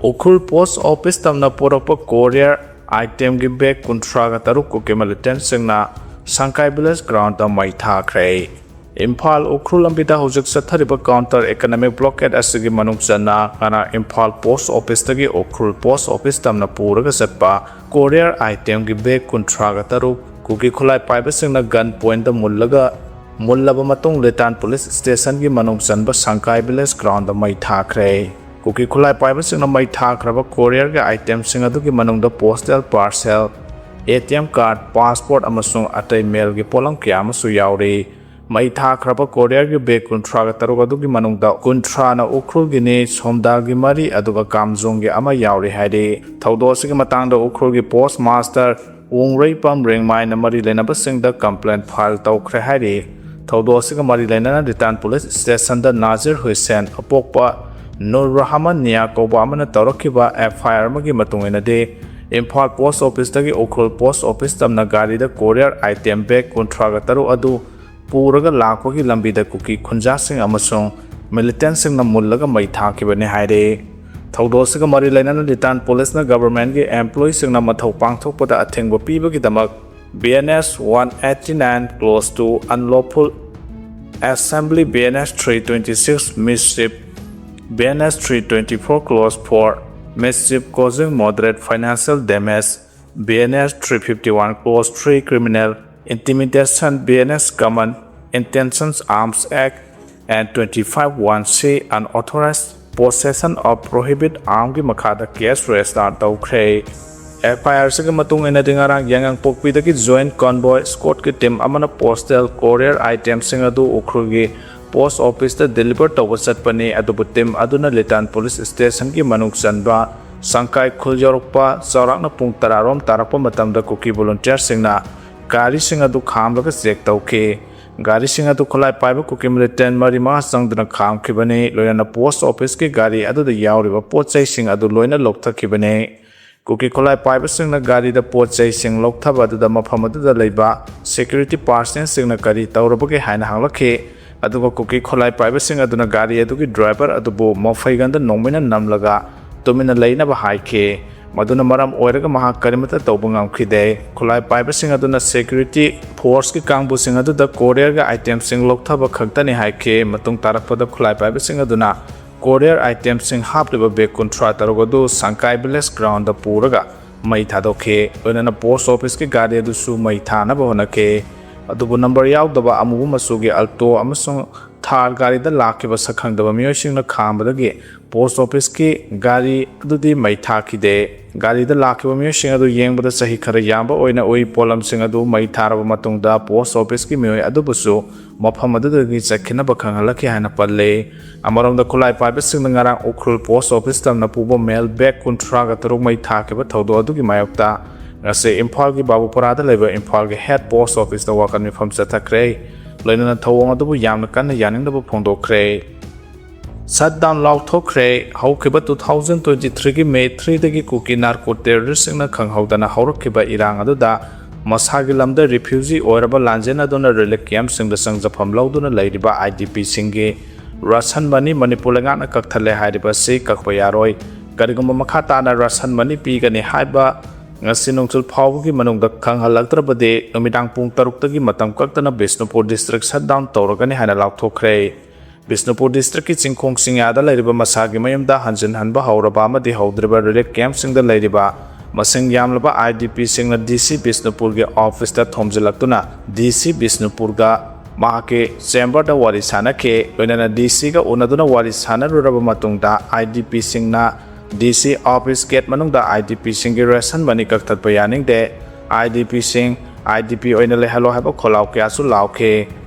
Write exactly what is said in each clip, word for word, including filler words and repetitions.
Ukhrul post office ꯇꯝꯅ ꯄꯨꯔꯛꯄ courier ꯑꯥꯏꯇꯦꯝꯒꯤ bag ꯀꯨꯟꯊ꯭ꯔꯥꯒ ꯇꯔꯨꯛ ꯀꯨꯀꯤ ꯃꯤꯂꯤꯇꯦꯟꯁꯤꯡꯅ ꯁꯪꯀꯥꯏ ꯚꯤꯂꯦꯖ ꯒ꯭ꯔꯥꯎꯟꯗ ꯃꯩ ꯊꯥꯈ꯭ꯔꯦ꯫ ꯏꯝꯐꯥꯜ ꯎꯈ꯭ꯔꯨꯜ ꯂꯝꯕꯤꯗ ꯍꯧꯖꯤꯛ ꯆꯠꯊꯔꯤꯕ ꯀꯥꯎꯟꯇꯔ ꯏꯀꯅꯣꯃꯤꯛ ꯕ꯭ꯂꯣꯀꯦꯠ ꯑꯁꯤꯒꯤ ꯃꯅꯨꯡ ꯆꯟꯅ ꯉꯔꯥꯡ ꯏꯝꯐꯥꯜ ꯄꯣꯁ ꯑꯣꯐꯤꯁꯇꯒꯤ ꯎꯈ꯭ꯔꯨꯜ ꯄꯣꯁ ꯑꯣꯐꯤꯁ ꯇꯝꯅ ꯄꯨꯔꯒ ꯆꯠꯄ ꯀꯣꯔꯤꯌꯔ ꯑꯥꯏꯇꯦꯝꯒꯤ ꯕꯦꯒ ꯀꯨꯟꯊ꯭ꯔꯥꯒ ꯇꯔꯨꯛ ꯀꯨꯀꯤ ꯈꯨꯠꯂꯥꯏ ꯄꯥꯏꯕꯁꯤꯡꯅ ꯒꯟ ꯄꯣꯏꯟꯗ ꯃꯨꯜꯂꯒ ꯃꯨꯜꯂꯕ ꯃꯇꯨꯡ ꯂꯤꯇꯥꯟ ꯄꯨꯂꯤꯁ ꯁ꯭ꯇꯦꯁꯟꯒꯤ ꯃꯅꯨꯡ ꯆꯟꯕ ꯁꯪꯀꯥꯏ ꯚꯤꯂꯦꯖ ꯒ꯭ꯔꯥꯎꯟꯗ ꯃꯩ ꯊꯥꯈ꯭ꯔꯦ꯫ ꯀꯨꯀꯤ ꯈꯨꯠꯂꯥꯏ ꯄꯥꯏꯕꯁꯤꯡꯅ ꯃꯩ ꯊꯥꯈ꯭ꯔꯕ ꯀꯣꯔꯤꯌꯔꯒꯤ ꯑꯥꯏꯇꯦꯝꯁꯤꯡ ꯑꯗꯨꯒꯤ ꯃꯅꯨꯡꯗ postal parcel, A T M card, passport ꯑꯃꯁꯨꯡ ꯑꯇꯩ ꯃꯦꯜꯒꯤ ꯄꯣꯠꯂꯝ ꯀꯌꯥ ꯑꯃꯁꯨ ꯌꯥꯎꯔꯤ꯫ ꯃꯩ ꯊꯥꯈ꯭ꯔꯕ ꯀꯣꯔꯤꯌꯔꯒꯤ ꯕꯦꯒ ꯀꯨꯟꯊ꯭ꯔꯥꯒ ꯇꯔꯨꯛ ꯑꯗꯨꯒꯤ ꯃꯅꯨꯡꯗ ꯀꯨꯟꯊ꯭ꯔꯥꯅ ꯎꯈ꯭ꯔꯨꯜꯒꯤꯅꯤ, ꯁꯣꯝꯗꯥꯒꯤ ꯃꯔꯤ, ꯑꯗꯨꯒ ꯀꯥꯝꯖꯣꯡꯒꯤ ꯑꯃ ꯌꯥꯎꯔꯤ ꯍꯥꯏꯔꯤ꯫ ꯊꯧꯗꯣꯛ ꯑꯁꯤꯒꯤ ꯃꯇꯥꯡꯗ ꯎꯈ꯭ꯔꯨꯜꯒꯤ ꯄꯣꯁ ꯃꯥꯁꯇꯔ ꯋꯣꯡꯔꯩꯄꯝ ꯔꯦꯡꯃꯥꯏꯅ ꯃꯔꯤ ꯂꯩꯅꯕꯁꯤꯡꯗ ꯀꯝꯄ꯭ꯂꯦꯟ ꯐꯥꯏꯜ ꯇꯧꯈ꯭ꯔꯦ ꯍꯥꯏꯔꯤ꯫ ꯊꯧꯗꯣꯛ ꯑꯁꯤꯒ ꯃꯔꯤ ꯂꯩꯅꯅ ꯂꯤꯇꯥꯟ ꯄꯨꯂꯤꯁ ꯁ꯭ꯇꯦꯁꯟꯗ ꯅꯥꯖꯤꯔ ꯍꯨꯏꯁꯦꯟ, ꯑꯄꯣꯛꯄ ꯅꯨꯔ ꯔꯍꯃꯟ ꯅꯤꯌꯥ ꯀꯧꯕ ꯑꯃꯅ ꯇꯧꯔꯛꯈꯤꯕ ꯑꯦꯐ ꯑꯥꯏ ꯑꯥꯔ ꯑꯃꯒꯤ ꯃꯇꯨꯡ ꯏꯟꯅꯗꯤ, ꯏꯝꯐꯥꯜ ꯄꯣꯁ ꯑꯣꯐꯤꯁꯇꯒꯤ ꯎꯈ꯭ꯔꯨꯜ ꯄꯣꯁ ꯑꯣꯐꯤꯁ ꯇꯝꯅ ꯒꯥꯔꯤꯗ ꯀꯣꯔꯤꯌꯔ ꯑꯥꯏꯇꯦꯝ ꯕꯦꯒ ꯀꯨꯟꯊ꯭ꯔꯥꯒ ꯇꯔꯨꯛ ꯑꯗꯨ ꯄꯨꯔꯒ ꯂꯥꯛꯄꯒꯤ ꯂꯝꯕꯤꯗ ꯀꯨꯀꯤ ꯈꯨꯟꯖꯥꯁꯤꯡ ꯑꯃꯁꯨꯡ ꯃꯤꯂꯤꯇꯦꯟꯁꯤꯡꯅ ꯃꯨꯜꯂꯒ ꯃꯩ ꯊꯥꯈꯤꯕꯅꯤ ꯍꯥꯏꯔꯤ꯫ ꯊꯧꯗꯣꯛ ꯑꯁꯤꯒ ꯃꯔꯤ ꯂꯩꯅꯅ ꯂꯤꯇꯥꯟ ꯄꯨꯂꯤꯁꯅ ꯒꯚꯔꯟꯃꯦꯟꯠꯀꯤ ꯑꯦꯝꯄ꯭ꯂꯣꯌꯤꯁꯤꯡꯅ ꯃꯊꯧ ꯄꯥꯡꯊꯣꯛꯄꯗ ꯑꯊꯤꯡꯕ ꯄꯤꯕꯒꯤꯗꯃꯛ B N S one eighty nine clause two unlawful assembly, B N S three twenty six mischief, B N S three twenty four clause four mischief causing moderate financial damage, B N S three fifty one clause three criminal intimidation, B N S common intentions arms act and twenty five one C unauthorized possession of prohibit arm ꯒꯤ ꯃꯈꯥꯗ case register ꯇꯧꯈ꯭ꯔꯦ꯫ F ꯑꯥꯏ R ꯑꯁꯤꯒꯤ ꯃꯇꯨꯡ ꯏꯟꯅꯗꯤ, ꯉꯔꯥꯡ ꯌꯥꯏꯉꯪꯄꯣꯛꯄꯤꯗꯒꯤ joint ꯀꯣꯟꯚꯣꯏ ꯁ꯭ꯀꯣꯠꯀꯤ team ꯑꯃꯅ postal courier ꯑꯥꯏꯇꯦꯝꯁꯤꯡ ꯑꯗꯨ ꯎꯈ꯭ꯔꯨꯜꯒꯤ ꯄꯣꯁ ꯑꯣꯐꯤꯁꯇ ꯗꯤꯂꯤꯚꯔ ꯇꯧꯕ ꯆꯠꯄꯅꯤ, ꯑꯗꯨꯕꯨ ꯇꯤꯝ ꯑꯗꯨꯅ ꯂꯤꯇꯥꯟ ꯄꯨꯂꯤꯁ ꯁ꯭ꯇꯦꯁꯟꯒꯤ ꯃꯅꯨꯡ ꯆꯟꯕ ꯁꯪꯀꯥꯏ ꯈꯨꯜ ꯌꯧꯔꯛꯄ ꯆꯥꯎꯔꯥꯛꯅ ꯄꯨꯡ ꯇꯔꯥ ꯔꯣꯝ ꯇꯥꯔꯛꯄ ꯃꯇꯝꯗ ꯀꯨꯀꯤ ꯚꯣꯂꯨꯟꯇꯤꯌꯔꯁꯤꯡꯅ ꯒꯥꯔꯤꯁꯤꯡ ꯑꯗꯨ ꯈꯥꯝꯂꯒ ꯆꯦꯛ ꯇꯧꯈꯤ꯫ ꯒꯥꯔꯤꯁꯤꯡ ꯑꯗꯨ ꯈꯨꯠꯂꯥꯏ ꯄꯥꯏꯕ ꯀꯨꯀꯤ ꯃꯤꯂꯤꯇꯦꯟ ꯃꯔꯤ ꯃꯉꯥ ꯆꯪꯗꯨꯅ ꯈꯥꯝꯈꯤꯕꯅꯤ, ꯂꯣꯏꯅꯅ ꯄꯣꯁ ꯑꯣꯐꯤꯁꯀꯤ ꯒꯥꯔꯤ ꯑꯗꯨꯗ ꯌꯥꯎꯔꯤꯕ ꯄꯣꯠ ꯆꯩꯁꯤꯡ ꯑꯗꯨ ꯂꯣꯏꯅ ꯂꯧꯊꯈꯤꯕꯅꯤ꯫ ꯀꯨꯀꯤ ꯈꯨꯠꯂꯥꯏ ꯄꯥꯏꯕꯁꯤꯡꯅ ꯒꯥꯔꯤꯗ ꯄꯣꯠ ꯆꯩꯁꯤꯡ ꯂꯧꯊꯕ ꯑꯗꯨꯗ ꯃꯐꯝ ꯑꯗꯨꯗ ꯂꯩꯕ ꯁꯦꯀ꯭ꯌꯨꯔꯤꯇꯤ ꯄꯥꯔꯁꯅꯦꯜꯁꯤꯡꯅ ꯀꯔꯤ ꯇꯧꯔꯕꯒꯦ ꯍꯥꯏꯅ ꯍꯪꯂꯛꯈꯤ꯫ ꯑꯗꯨꯒ ꯀꯨꯀꯤ ꯈꯨꯠꯂꯥꯏ ꯄꯥꯏꯕꯁꯤꯡ ꯑꯗꯨꯅ ꯒꯥꯔꯤ ꯑꯗꯨꯒꯤ ꯗ꯭ꯔꯥꯏꯚꯔ ꯑꯗꯨꯕꯨ ꯃꯐꯩꯒꯟꯗ ꯅꯣꯡꯃꯩꯅ ꯅꯝꯂꯒ ꯇꯨꯃꯤꯟꯅ ꯂꯩꯅꯕ ꯍꯥꯏꯈꯤ꯫ ꯃꯗꯨꯅ ꯃꯔꯝ ꯑꯣꯏꯔꯒ ꯃꯍꯥꯛ ꯀꯔꯤꯃꯠꯇ ꯇꯧꯕ ꯉꯝꯈꯤꯗꯦ꯫ ꯈꯨꯠꯂꯥꯏ ꯄꯥꯏꯕꯁꯤꯡ ꯑꯗꯨꯅ security forceꯀꯤ ꯀꯥꯡꯕꯨꯁꯤꯡ ꯑꯗꯨꯗ courierꯒꯤ itemꯁꯤꯡ ꯂꯧꯊꯕ ꯈꯛꯇꯅꯤ ꯍꯥꯏꯈꯤ꯫ ꯃꯇꯨꯡ ꯇꯥꯔꯛꯄꯗ ꯈꯨꯠꯂꯥꯏ ꯄꯥꯏꯕꯁꯤꯡ ꯑꯗꯨꯅ courier itemꯁꯤꯡ ꯍꯥꯞꯂꯤꯕ bag ꯀꯨꯟꯊ꯭ꯔꯥ ꯇꯔꯨꯛ ꯑꯗꯨ ꯁꯪꯀꯥꯏ village groundꯗ ꯄꯨꯔꯒ ꯃꯩ ꯊꯥꯗꯣꯛꯈꯤ꯫ ꯂꯣꯏꯅꯅ post officeꯀꯤ ꯒꯥꯔꯤ ꯑꯗꯨꯁꯨ ꯃꯩ ꯊꯥꯅꯕ ꯍꯣꯠꯅꯈꯤ꯫ ꯑꯗꯨꯕꯨ number ꯌꯥꯎꯗꯕ ꯑꯃꯨꯕ ꯃꯆꯨꯒꯤ Alto ꯑꯃꯁꯨꯡ Thar ꯒꯥꯔꯤꯗ ꯂꯥꯛꯈꯤꯕ ꯁꯛꯈꯪꯗꯕ ꯃꯤꯑꯣꯏꯁꯤꯡꯅ ꯈꯥꯝꯕꯗꯒꯤ post officeꯀꯤ ꯒꯥꯔꯤ ꯑꯗꯨꯗꯤ ꯃꯩ ꯊꯥꯈꯤꯗꯦ꯫ ꯒꯥꯔꯤꯗ ꯂꯥꯛꯈꯤꯕ ꯃꯤꯑꯣꯏꯁꯤꯡ ꯑꯗꯨ ꯌꯦꯡꯕꯗ ꯆꯍꯤ ꯈꯔ ꯌꯥꯝꯕ ꯑꯣꯏꯅ ꯎꯏ꯫ ꯄꯣꯠꯂꯝꯁꯤꯡ ꯑꯗꯨ ꯃꯩ ꯊꯥꯔꯕ ꯃꯇꯨꯡꯗ post officeꯀꯤ ꯃꯤꯑꯣꯏ ꯑꯗꯨꯕꯨꯁꯨ ꯃꯐꯝ ꯑꯗꯨꯗꯒꯤ ꯆꯠꯈꯤꯅꯕ ꯈꯪꯍꯜꯂꯛꯈꯤ ꯍꯥꯏꯅ ꯄꯜꯂꯤ꯫ ꯑꯃꯔꯣꯝꯗ ꯈꯨꯠꯂꯥꯏ ꯄꯥꯏꯕꯁꯤꯡꯅ ꯉꯔꯥꯡ ꯎꯈ꯭ꯔꯨꯜ post office ꯇꯝꯅ ꯄꯨꯕ mail bag ꯀꯨꯟꯊ꯭ꯔꯥꯒ ꯇꯔꯨꯛ ꯃꯩ ꯊꯥꯈꯤꯕ ꯊꯧꯗꯣꯛ ꯑꯗꯨꯒꯤ ꯃꯥꯌꯣꯛꯇ ꯉꯁꯤ ꯏꯝꯐꯥꯜꯒꯤ ꯕꯥꯕꯨꯄꯨꯔꯥꯗ ꯂꯩꯕ ꯏꯝꯐꯥꯜꯒꯤ head post officeꯇ ꯋꯥꯀꯠ ꯃꯤꯐꯝ ꯆꯠꯊꯈ꯭ꯔꯦ꯫ ꯂꯣꯏꯅꯅ ꯊꯧꯑꯣꯡ ꯑꯗꯨꯕꯨ ꯌꯥꯝꯅ ꯀꯟꯅ ꯌꯥꯅꯤꯡꯗꯕ ꯐꯣꯡꯗꯣꯛꯈ꯭ꯔꯦ꯫ Shutdown ꯂꯥꯎꯊꯣꯛꯈ꯭ꯔꯦ꯫ ꯍꯧꯈꯤꯕ two thousand twenty threeꯒꯤ May threeꯗꯒꯤ ꯀꯨꯀꯤ narco terroristꯁꯤꯡꯅ ꯈꯪꯍꯧꯗꯅ ꯍꯧꯔꯛꯈꯤꯕ ꯏꯔꯥꯡ ꯑꯗꯨꯗ ꯃꯁꯥꯒꯤ ꯂꯝꯗ refugee ꯑꯣꯏꯔꯕ ꯂꯥꯟꯖꯦꯟꯅꯗꯨꯅ relief campꯁꯤꯡꯗ ꯆꯪꯖꯐꯝ ꯂꯧꯗꯨꯅ ꯂꯩꯔꯤꯕ IDPꯁꯤꯡꯒꯤ ration money ꯃꯅꯤꯄꯨꯔ ꯂꯩꯉꯥꯛꯅ ꯀꯛꯊꯠꯂꯦ ꯍꯥꯏꯔꯤꯕ ꯑꯁꯤ ꯀꯛꯄ ꯌꯥꯔꯣꯏ꯫ ꯀꯔꯤꯒꯨꯝꯕ ꯃꯈꯥ ꯇꯥꯅ ration money ꯄꯤꯒꯅꯤ ꯍꯥꯏꯕ ꯉꯁꯤ ꯅꯨꯡꯊꯤꯜ ꯐꯥꯎꯕꯒꯤ ꯃꯅꯨꯡꯗ ꯈꯪꯍꯜꯂꯛꯇ꯭ꯔꯕꯗꯤ ꯅꯨꯃꯤꯗꯥꯡ ꯄꯨꯡ ꯇꯔꯨꯛꯇꯒꯤ ꯃꯇꯝ ꯀꯛꯇꯅ ꯕꯤꯁꯅꯨꯄꯨꯔ district shutdown ꯇꯧꯔꯒꯅꯤ ꯍꯥꯏꯅ ꯂꯥꯎꯊꯣꯛꯈ꯭ꯔꯦ꯫ ꯕꯤꯁꯅꯨꯄꯨꯔ districtꯀꯤ ꯆꯤꯡꯈꯣꯡ ꯆꯤꯡꯌꯥꯗ ꯂꯩꯔꯤꯕ ꯃꯁꯥꯒꯤ ꯃꯌꯨꯝꯗ ꯍꯟꯖꯤꯟꯍꯟꯕ ꯍꯧꯔꯕ ꯑꯃꯗꯤ ꯍꯧꯗ꯭ꯔꯤꯕ relief campꯁꯤꯡꯗ ꯂꯩꯔꯤꯕ ꯃꯁꯤꯡ ꯌꯥꯝꯂꯕ IDPꯁꯤꯡꯅ DC ꯕꯤꯁꯅꯨꯄꯨꯔꯒꯤ officeꯇ ꯊꯣꯝꯖꯤꯜꯂꯛꯇꯨꯅ DC ꯕꯤꯁꯅꯨꯄꯨꯔꯒ ꯃꯍꯥꯛꯀꯤ chamberꯗ ꯋꯥꯔꯤ ꯁꯥꯅꯈꯤ꯫ ꯂꯣꯏꯅꯅ DCꯒ ꯎꯅꯗꯨꯅ ꯋꯥꯔꯤ ꯁꯥꯅꯔꯨꯔꯕ ꯃꯇꯨꯡꯗ IDPꯁꯤꯡꯅ DC office gate ꯃꯅꯨꯡꯗ IDPꯁꯤꯡꯒꯤ ration money ꯀꯛꯊꯠꯄ ꯌꯥꯅꯤꯡꯗꯦ꯫ IDPꯁꯤꯡ IDP ꯑꯣꯏꯅ ꯂꯩꯍꯜꯂꯣ ꯍꯥꯏꯕ ꯈꯣꯜꯂꯥꯎ ꯀꯌꯥꯁꯨ ꯂꯥꯎꯈꯤ꯫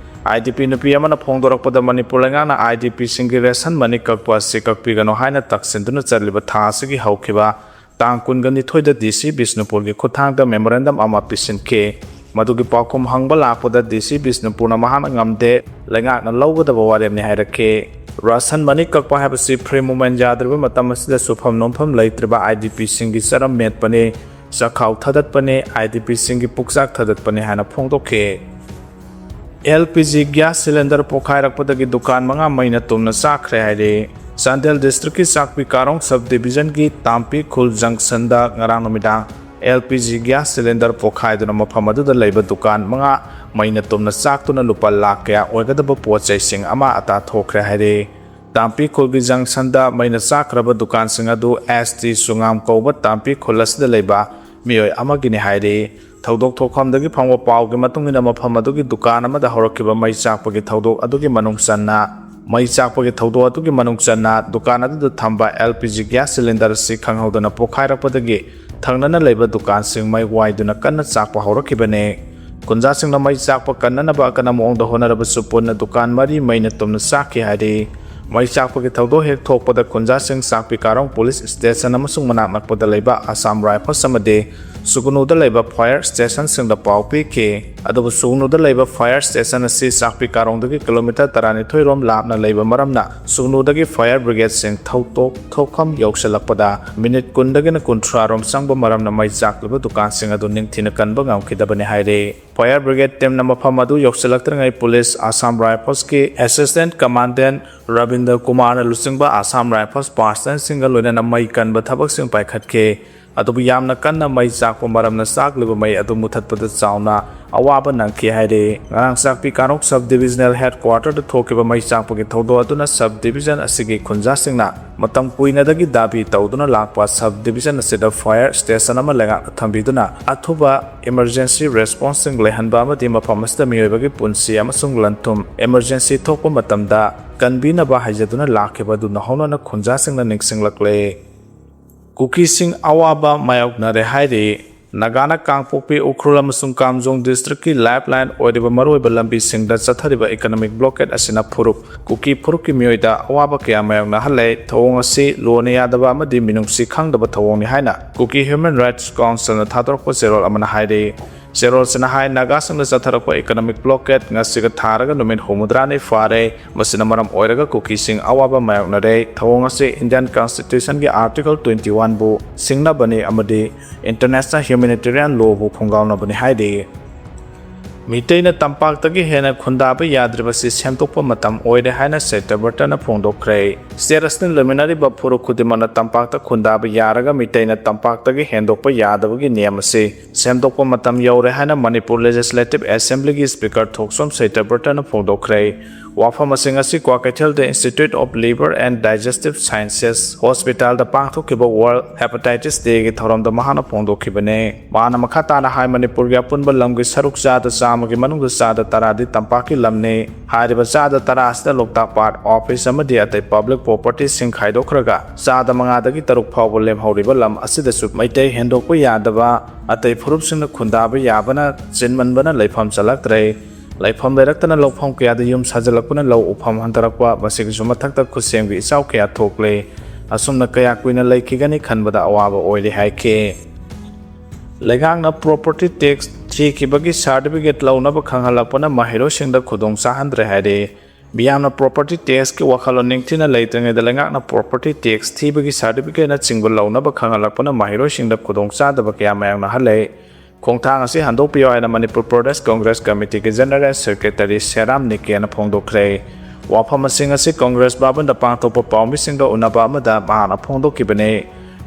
IDP ꯅꯨꯄꯤ ꯑꯃꯅ ꯐꯣꯡꯗꯣꯔꯛꯄꯗ ꯃꯅꯤꯄꯨꯔ ꯂꯩꯉꯥꯛꯅ IDPꯁꯤꯡꯒꯤ ration money ꯀꯛꯄ ꯑꯁꯤ ꯀꯛꯄꯤꯒꯅꯨ ꯍꯥꯏꯅ ꯇꯛꯁꯤꯟꯗꯨꯅ ꯆꯠꯂꯤꯕ ꯊꯥ ꯑꯁꯤꯒꯤ ꯍꯧꯈꯤꯕ ꯇꯥꯡ ꯀꯨꯟꯒ ꯅꯤꯊꯣꯏꯗ DC ꯕꯤꯁꯅꯨꯄꯨꯔꯒꯤ ꯈꯨꯠꯊꯥꯡꯗ memorandum ꯑꯃ ꯄꯤꯁꯤꯟꯈꯤ꯫ ꯃꯗꯨꯒꯤ ꯄꯥꯎꯈꯨꯝ ꯍꯪꯕ ꯂꯥꯛꯄꯗ DC ꯕꯤꯁꯅꯨꯄꯨꯔꯅ ꯃꯍꯥꯛꯅ ꯉꯝꯗꯦ, ꯂꯩꯉꯥꯛꯅ ꯂꯧꯒꯗꯕ ꯋꯥꯔꯦꯞꯅꯤ ꯍꯥꯏꯔꯛꯈꯤ꯫ Ration money ꯀꯛꯄ ꯍꯥꯏꯕꯁꯤ free movement ꯌꯥꯗ꯭ꯔꯤꯕ ꯃꯇꯝ ꯑꯁꯤꯗ ꯁꯨꯐꯝ ꯅꯣꯝꯐꯝ ꯂꯩꯇ꯭ꯔꯤꯕ IDPꯁꯤꯡꯒꯤ ꯆꯔꯝ ꯃꯦꯠꯄꯅꯤ, ꯆꯥꯛꯈꯥꯎ ꯊꯥꯗꯠꯄꯅꯤ, IDPꯁꯤꯡꯒꯤ ꯄꯨꯛꯆꯥꯛ ꯊꯥꯗꯠꯄꯅꯤ ꯍꯥꯏꯅ ꯐꯣꯡꯗꯣꯛꯈꯤ꯫ LPG gas cylinder ꯄꯣꯈꯥꯏꯔꯛꯄꯗꯒꯤ ꯗꯨꯀꯥꯟ ꯃꯉꯥ ꯃꯩꯅ ꯇꯨꯝꯅ ꯆꯥꯛꯈ꯭ꯔꯦ ꯍꯥꯏꯔꯤ꯫ ꯆꯥꯟꯗꯦꯜ ꯗꯤꯁꯇ꯭ꯔꯤꯛꯀꯤ ꯆꯥꯛꯄꯤ ꯀꯥꯔꯣꯡ ꯁꯕ ꯗꯤꯕꯤꯖꯟꯒꯤ ꯇꯥꯝꯄꯤ ꯈꯨꯜ ꯖꯪꯁꯟꯗ ꯉꯔꯥꯡ ꯅꯨꯃꯤꯗꯥꯡ L P G gas cylinder ꯄꯣꯈꯥꯏꯗꯨꯅ ꯃꯐꯝ ꯑꯗꯨꯗ ꯂꯩꯕ ꯗꯨꯀꯥꯟ ꯃꯉꯥ ꯃꯩꯅ ꯇꯨꯝꯅ ꯆꯥꯛꯇꯨꯅ ꯂꯨꯄꯥ ꯂꯥꯈ ꯀꯌꯥ ꯑꯣꯏꯒꯗꯕ ꯄꯣꯠ ꯆꯩꯁꯤꯡ ꯑꯃ ꯑꯇꯥ ꯊꯣꯛꯈ꯭ꯔꯦ ꯍꯥꯏꯔꯤ꯫ ꯇꯥꯝꯄꯤ ꯈꯨꯜꯒꯤ ꯖꯪꯁꯟꯗ ꯃꯩꯅ ꯆꯥꯛꯈ꯭ꯔꯕ ꯗꯨꯀꯥꯟꯁꯤꯡ ꯑꯗꯨ ꯑꯦꯁ ꯇꯤ ꯁꯨꯉꯥꯝ ꯀꯧꯕ ꯇꯥꯝꯄꯤ ꯈꯨꯜ ꯑꯁꯤꯗ ꯂꯩꯕ ꯃꯤꯑꯣꯏ ꯑꯃꯒꯤꯅꯤ ꯍꯥꯏꯔꯤ꯫ ꯊꯧꯗꯣꯛ ꯊꯣꯛꯐꯝꯗꯒꯤ ꯐꯪꯕ ꯄꯥꯎꯒꯤ ꯃꯇꯨꯡ ꯏꯟꯅ ꯃꯐꯝ ꯑꯗꯨꯒꯤ ꯗꯨꯀꯥꯟ ꯑꯃꯗ ꯍꯧꯔꯛꯈꯤꯕ ꯃꯩ ꯆꯥꯛꯄꯒꯤ ꯊꯧꯗꯣꯛ ꯑꯗꯨꯒꯤ ꯃꯅꯨꯡ ꯆꯟꯅ ꯃꯩ ꯆꯥꯛꯄꯒꯤ ꯊꯧꯗꯣꯛ ꯑꯗꯨꯒꯤ ꯃꯅꯨꯡ ꯆꯟꯅ ꯗꯨꯀꯥꯟ ꯑꯗꯨꯗ ꯊꯝꯕ L P G gas cylinder ꯑꯁꯤ ꯈꯪꯍꯧꯗꯅ ꯄꯣꯈꯥꯏꯔꯛꯄꯗꯒꯤ ꯊꯪꯅꯅ ꯂꯩꯕ ꯗꯨꯀꯥꯟꯁꯤꯡ ꯃꯩ ꯋꯥꯏꯗꯨꯅ ꯀꯟꯅ ꯆꯥꯛꯄ ꯍꯧꯔꯛꯈꯤꯕꯅꯤ꯫ ꯈꯨꯟꯖꯥꯁꯤꯡꯅ ꯃꯩ ꯆꯥꯛꯄ ꯀꯟꯅꯅꯕ ꯑꯀꯟꯕ ꯃꯑꯣꯡꯗ ꯍꯣꯠꯅꯔꯕꯁꯨ ꯄꯨꯟꯅ ꯗꯨꯀꯥꯟ ꯃꯔꯤ ꯃꯩꯅ ꯇꯨꯝꯅ ꯆꯥꯛꯈꯤ ꯍꯥꯏꯔꯤ꯫ ꯃꯩ ꯆꯥꯛꯄꯒꯤ ꯊꯧꯗꯣꯛ ꯍꯦꯛ ꯊꯣꯛꯄꯗ ꯈꯨꯟꯖꯥꯁꯤꯡ ꯆꯥꯛꯄꯤ ꯀꯥꯔꯣꯡ ꯄꯨꯂꯤꯁ ꯁ꯭ꯇꯦꯁꯟ ꯑꯃꯁꯨꯡ ꯃꯅꯥꯛ ꯅꯛꯄꯗ ꯂꯩꯕ ꯑꯁꯥꯝ ꯔꯥꯏꯐꯜꯁ ꯑꯃꯗꯤ ꯁꯨꯒꯅꯨꯗ ꯂꯩꯕ ꯐꯥꯌꯔ ꯁ꯭ꯇꯦꯁꯟꯁꯤꯡꯗ ꯄꯥꯎ ꯄꯤꯈꯤ꯫ ꯑꯗꯨꯕꯨ ꯁꯨꯒꯅꯨꯗ ꯂꯩꯕ ꯐꯥꯌꯔ ꯁ꯭ꯇꯦꯁꯟ ꯑꯁꯤ ꯆꯥꯛꯄꯤ ꯀꯥꯔꯣꯡꯗꯒꯤ ꯀꯤꯂꯣꯃꯤꯇꯔ ꯇꯔꯥꯅꯤꯊꯣꯏ ꯔꯣꯝ ꯂꯥꯞꯅ ꯂꯩꯕ ꯃꯔꯝꯅ ꯁꯨꯒꯅꯨꯗꯒꯤ ꯐꯥꯌꯔ ꯕ꯭ꯔꯤꯒꯦꯗꯁꯤꯡ ꯊꯧꯗꯣꯛ ꯊꯣꯛꯐꯝ ꯌꯧꯁꯤꯜꯂꯛꯄꯗ ꯃꯤꯅꯤꯠ ꯀꯨꯟꯗꯒꯤꯅ ꯀꯨꯟꯊ꯭ꯔꯥ ꯔꯣꯝ ꯆꯪꯕ ꯃꯔꯝꯅ ꯃꯩ ꯆꯥꯛꯂꯤꯕ ꯗꯨꯀꯥꯟꯁꯤꯡ ꯑꯗꯨ ꯅꯤꯡꯊꯤꯅ ꯀꯟꯕ ꯉꯝꯈꯤꯗꯕꯅꯤ ꯍꯥꯏꯔꯤ꯫ ꯐꯥꯌꯔ ꯕ꯭ꯔꯤꯒꯦꯗ ꯇꯤꯝꯅ ꯃꯐꯝ ꯑꯗꯨ ꯌꯧꯁꯤꯜꯂꯛꯇ꯭ꯔꯤꯉꯩ ꯄꯨꯂꯤꯁ, ꯑꯁꯥꯝ ꯔꯥꯏꯐꯜꯁꯀꯤ ꯑꯦꯁꯤꯁꯇꯦꯟꯠ ꯀꯃꯥꯟꯗꯦꯟꯠ ꯔꯕꯤꯟꯗ꯭ꯔ ꯀꯨꯃꯥꯔꯅ ꯂꯨꯆꯤꯡꯕ ꯑꯁꯥꯝ ꯔꯥꯏꯐꯜꯁ ꯄꯥꯔꯁꯅꯦꯜꯁꯤꯡꯒ ꯂꯣꯏꯅꯅ ꯃꯩ ꯀꯟꯕ ꯊꯕꯛꯁꯤꯡ ꯄꯥꯏꯈꯠꯈꯤ꯫ ꯑꯗꯨꯕꯨ ꯌꯥꯝꯅ ꯀꯟꯅ ꯃꯩ ꯆꯥꯛꯄ ꯃꯔꯝꯅ ꯆꯥꯛꯂꯤꯕ ꯃꯩ ꯑꯗꯨ ꯃꯨꯊꯠꯄꯗ ꯆꯥꯎꯅ ꯑꯋꯥꯕ ꯅꯪꯈꯤ ꯍꯥꯏꯔꯤ꯫ ꯉꯔꯥꯡ ꯆꯥꯛꯄꯤ ꯀꯥꯔꯣꯡ ꯁꯕ ꯗꯤꯕꯤꯖꯅꯦꯜ ꯍꯦꯗ ꯀ꯭ꯋꯥꯔꯇꯔꯗ ꯊꯣꯛꯈꯤꯕ ꯃꯩ ꯆꯥꯛꯄꯒꯤ ꯊꯧꯗꯣꯛ ꯑꯗꯨꯅ ꯁꯕ ꯗꯤꯕꯤꯖꯟ ꯑꯁꯤꯒꯤ ꯈꯨꯟꯖꯥꯁꯤꯡꯅ ꯃꯇꯝ ꯀꯨꯏꯅꯗꯒꯤ ꯗꯥꯕꯤ ꯇꯧꯗꯨꯅ ꯂꯥꯛꯄ ꯁꯕ ꯗꯤꯕꯤꯖꯟ ꯑꯁꯤꯗ ꯐꯥꯌꯔ ꯁ꯭ꯇꯦꯁꯟ ꯑꯃ ꯂꯩꯉꯥꯛꯅ ꯊꯝꯕꯤꯗꯨꯅ ꯑꯊꯨꯕ ꯏꯃꯔꯖꯦꯟꯁꯤ ꯔꯦꯁꯄꯣꯟꯁꯁꯤꯡ ꯂꯩꯍꯟꯕ ꯑꯃꯗꯤ ꯃꯐꯝ ꯑꯁꯤꯗ ꯃꯤꯑꯣꯏꯕꯒꯤ ꯄꯨꯟꯁꯤ ꯑꯃꯁꯨꯡ ꯂꯟ ꯊꯨꯝ ꯏꯃꯔꯖꯦꯟꯁꯤ ꯊꯣꯛꯄ ꯃꯇꯝꯗ ꯀꯟꯕꯤꯅꯕ ꯍꯥꯏꯖꯗꯨꯅ ꯂꯥꯛꯈꯤꯕ ꯑꯗꯨ ꯅꯧꯍꯧꯅꯅ ꯈꯨꯟꯖꯥꯁꯤꯡꯅ ꯅꯤꯡꯁꯤꯡꯂꯛꯂꯦ꯫ ꯀꯨꯀꯤꯁꯤꯡ ꯑꯋꯥꯕ ꯃꯥꯌꯣꯛꯅꯔꯦ ꯍꯥꯏꯔꯤ꯫ ꯅꯥꯒꯥꯅ ꯀꯥꯡꯄꯣꯛꯄꯤ, ꯎꯈ꯭ꯔꯨꯜ ꯑꯃꯁꯨꯡ ꯀꯥꯝꯖꯣꯡ ꯗꯤꯁꯇ꯭ꯔꯤꯛꯀꯤ ꯂꯥꯏꯐ ꯂꯥꯏꯟ ꯑꯣꯏꯔꯤꯕ ꯃꯔꯨꯑꯣꯏꯕ ꯂꯝꯕꯤꯁꯤꯡꯗ ꯆꯠꯊꯔꯤꯕ ꯏꯀꯣꯅꯣꯃꯤꯛ ꯕ꯭ꯂꯣꯀꯦꯠ ꯑꯁꯤꯅ ꯐꯨꯔꯨꯞ ꯀꯨꯀꯤ ꯐꯨꯔꯨꯞꯀꯤ ꯃꯤꯑꯣꯏꯗ ꯑꯋꯥꯕ ꯀꯌꯥ ꯃꯥꯌꯣꯛꯅꯍꯜꯂꯦ꯫ ꯊꯧꯑꯣꯡ ꯑꯁꯤ ꯂꯣꯅ ꯌꯥꯗꯕ ꯑꯃꯗꯤ ꯃꯤꯅꯨꯡꯁꯤ ꯈꯪꯗꯕ ꯊꯧꯑꯣꯡꯅꯤ ꯍꯥꯏꯅ ꯀꯨꯀꯤ ꯍ꯭ꯌꯨꯃꯦꯟ ꯔꯥꯏꯠꯁ ꯀꯥꯎꯟꯁꯤꯜꯅ ꯊꯥꯗꯣꯔꯛꯄ ꯆꯦꯔꯣꯜ ꯑꯃꯅ ꯍꯥꯏꯔꯤ꯫ ꯆꯦꯔꯣꯜꯁꯤꯅ ꯍꯥꯏ, ꯅꯥꯒꯥꯁꯤꯡꯗ ꯆꯠꯊꯔꯛꯄ ꯏꯀꯣꯅꯣꯃꯤꯛ ꯕ꯭ꯂꯣꯀꯦꯠ ꯉꯁꯤꯒ ꯊꯥꯔꯒ ꯅꯨꯃꯤꯠ ꯍꯨꯝꯐꯨꯇꯔꯥꯅꯤ ꯐꯥꯔꯦ꯫ ꯃꯁꯤꯅ ꯃꯔꯝ ꯑꯣꯏꯔꯒ ꯀꯨꯀꯤꯁꯤꯡ ꯑꯋꯥꯕ ꯃꯥꯌꯣꯛꯅꯔꯦ꯫ ꯊꯧꯑꯣꯡ ꯑꯁꯤ ꯏꯟꯗꯤꯌꯟ ꯀꯟꯁꯇꯤꯇ꯭ꯌꯨꯁꯟꯒꯤ ꯑꯥꯔꯇꯤꯀꯜ ꯇ꯭ꯋꯦꯟꯇꯤ ꯋꯥꯟꯕꯨ ꯁꯤꯡꯅꯕꯅꯤ ꯑꯃꯗꯤ ꯏꯟꯇꯔꯅꯦꯁꯅꯦꯜ ꯍ꯭ꯌꯨꯃꯦꯅꯤꯇꯦꯔꯤꯌꯟ ꯂꯣꯕꯨ ꯈꯣꯡꯒꯥꯎꯅꯕꯅꯤ ꯍꯥꯏꯔꯤ꯫ ꯃꯤꯇꯩꯅ ꯇꯝꯄꯥꯛꯇꯒꯤ ꯍꯦꯟꯅ ꯈꯨꯟꯗꯥꯕ ꯌꯥꯗ꯭ꯔꯤꯕꯁꯤ ꯁꯦꯝꯗꯣꯛꯄ ꯃꯇꯝ ꯑꯣꯏꯔꯦ ꯍꯥꯏꯅ ꯁꯦꯇꯕ꯭ꯔꯇꯅ ꯐꯣꯡꯗꯣꯛꯈ꯭ꯔꯦ꯫ ꯁ꯭ꯇꯦꯠ ꯑꯁꯤꯅ ꯂꯩꯃꯤꯟꯅꯔꯤꯕ ꯐꯨꯔꯨꯞ ꯈꯨꯗꯤꯡꯃꯛꯅ ꯇꯝꯄꯥꯛꯇ ꯈꯨꯟꯗꯥꯕ ꯌꯥꯔꯒ ꯃꯤꯇꯩꯅ ꯇꯝꯄꯥꯛꯇꯒꯤ ꯍꯦꯟꯗꯣꯛꯄ ꯌꯥꯗꯕꯒꯤ ꯅꯤꯌꯝ ꯑꯁꯤ ꯁꯦꯝꯗꯣꯛꯄ ꯃꯇꯝ ꯌꯧꯔꯦ ꯍꯥꯏꯅ ꯃꯅꯤꯄꯨꯔ ꯂꯦꯖꯤꯁꯂꯦꯇꯤꯚ ꯑꯦꯁꯦꯝꯕ꯭ꯂꯤꯒꯤ ꯁ꯭ꯄꯤꯀꯔ ꯊꯣꯛꯆꯣꯝ ꯁꯦꯇꯕ꯭ꯔꯇꯅ ꯐꯣꯡꯗꯣꯛꯈ꯭ꯔꯦ꯫ ꯋꯥꯐꯝ ꯑꯁꯤꯡ ꯑꯁꯤ ꯀ꯭ꯋꯥꯀꯩꯊꯦꯜꯗ Institute of Liver and Digestive Sciences ꯍꯣꯁꯄꯤꯇꯥꯜꯗ ꯄꯥꯡꯊꯣꯛꯈꯤꯕ ꯋꯥꯔꯜꯗ ꯍꯦꯄꯥꯇꯥꯏꯇꯤꯁ ꯗꯦꯒꯤ ꯊꯧꯔꯝꯗ ꯃꯍꯥꯛꯅ ꯐꯣꯡꯗꯣꯛꯈꯤꯕꯅꯤ꯫ ꯃꯍꯥꯛꯅ ꯃꯈꯥ ꯇꯥꯅ ꯍꯥꯏ, ꯃꯅꯤꯄꯨꯔꯒꯤ ꯑꯄꯨꯟꯕ ꯂꯝꯒꯤ ꯁꯔꯨꯛ ꯆꯥꯗ ꯆꯥꯝꯃꯒꯤ ꯃꯅꯨꯡꯗ ꯆꯥꯗ ꯇꯔꯥꯗꯤ ꯇꯝꯄꯥꯛꯀꯤ ꯂꯝꯅꯤ꯫ ꯍꯥꯏꯔꯤꯕ ꯆꯥꯗ ꯇꯔꯥ ꯑꯁꯤꯗ ꯂꯣꯛꯇꯥꯛ ꯄꯥꯠ, ꯑꯣꯐꯤꯁ ꯑꯃꯗꯤ ꯑꯇꯩ ꯄꯕ꯭ꯂꯤꯛ ꯄ꯭ꯔꯣꯄꯔꯇꯤꯁꯤꯡ ꯈꯥꯏꯗꯣꯛꯈ꯭ꯔꯒ ꯆꯥꯗ ꯃꯉꯥꯗꯒꯤ ꯇꯔꯨꯛ ꯐꯥꯎꯕ ꯂꯦꯝꯍꯧꯔꯤꯕ ꯂꯝ ꯑꯁꯤꯗꯁꯨ ꯃꯩꯇꯩ ꯍꯦꯟꯗꯣꯛꯄ ꯌꯥꯗꯕ, ꯑꯇꯩ ꯐꯨꯔꯨꯞꯁꯤꯡꯅ ꯈꯨꯟꯗꯥꯕ ꯌꯥꯕꯅ ꯆꯤꯟꯃꯟꯕꯅ ꯂꯩꯐꯝ ꯆꯜꯂꯛꯇ꯭ꯔꯦ꯫ ꯂꯩꯐꯝ ꯂꯩꯔꯛꯇꯅ ꯂꯧꯐꯝ ꯀꯌꯥꯗ ꯌꯨꯝ ꯁꯥꯖꯤꯜꯂꯛꯄꯅ ꯂꯧ ꯎꯐꯝ ꯍꯟꯊꯔꯛꯄ, ꯃꯁꯤꯒꯤꯁꯨ ꯃꯊꯛꯇ ꯈꯨꯠꯁꯦꯝꯒꯤ ꯏꯆꯥꯎ ꯀꯌꯥ ꯊꯣꯛꯂꯦ꯫ ꯑꯁꯨꯝꯅ ꯀꯌꯥ ꯀꯨꯏꯅ ꯂꯩꯈꯤꯒꯅꯤ ꯈꯟꯕꯗ ꯑꯋꯥꯕ ꯑꯣꯏꯔꯦ ꯍꯥꯏꯈꯤ꯫ ꯂꯩꯉꯥꯛꯅ ꯄ꯭ꯔꯣꯄꯔꯇꯤ ꯇꯦꯛꯁ ꯊꯤꯈꯤꯕꯒꯤ ꯁꯥꯔꯇꯤꯐꯤꯀꯦꯠ ꯂꯧꯅꯕ ꯈꯪꯍꯜꯂꯛꯄꯅ ꯃꯍꯩꯔꯣꯏꯁꯤꯡꯗ ꯈꯨꯗꯣꯡ ꯆꯥꯍꯟꯗ꯭ꯔꯦ ꯍꯥꯏꯔꯤ꯫ ꯃꯤꯌꯥꯝꯅ ꯄ꯭ꯔꯣꯄꯔꯇꯤ ꯇꯦꯛꯁꯀꯤ ꯋꯥꯈꯜꯂꯣꯟ ꯅꯤꯡꯊꯤꯅ ꯂꯩꯇ꯭ꯔꯤꯉꯩꯗ ꯂꯩꯉꯥꯛꯅ ꯄ꯭ꯔꯣꯄꯔꯇꯤ ꯇꯦꯛꯁ ꯊꯤꯕꯒꯤ ꯁꯥꯔꯇꯤꯐꯤꯀꯦꯠꯅꯆꯤꯡꯕ ꯂꯧꯅꯕ ꯈꯪꯍꯜꯂꯛꯄꯅ ꯃꯍꯩꯔꯣꯏꯁꯤꯡꯗ ꯈꯨꯗꯣꯡꯆꯥꯗꯕ ꯀꯌꯥ ꯃꯥꯌꯣꯛꯅꯍꯜꯂꯦ꯫ ꯈꯣꯡꯊꯥꯡ ꯑꯁꯤ ꯍꯟꯗꯣꯛꯄꯤꯌꯨ ꯍꯥꯏꯅ ꯃꯅꯤꯄꯨꯔ ꯄ꯭ꯔꯗꯦꯁ ꯀꯪꯒ꯭ꯔꯦꯁ ꯀꯃꯤꯇꯤꯒꯤ ꯖꯦꯅꯔꯦꯜ ꯁꯦꯀ꯭ꯔꯦꯇꯔꯤ ꯁꯦꯔꯥꯝ ꯅꯤꯀꯦꯅ ꯐꯣꯡꯗꯣꯛꯈ꯭ꯔꯦ꯫ ꯋꯥꯐꯝ ꯑꯁꯤꯡ ꯑꯁꯤ ꯀꯪꯒ꯭ꯔꯦꯁ ꯚꯕꯟꯗ ꯄꯥꯡꯊꯣꯛꯄ ꯄꯥꯎꯃꯤꯁꯤꯡꯒ ꯎꯅꯕ ꯑꯃꯗ ꯃꯍꯥꯛꯅ ꯐꯣꯡꯗꯣꯛꯈꯤꯕꯅꯤ꯫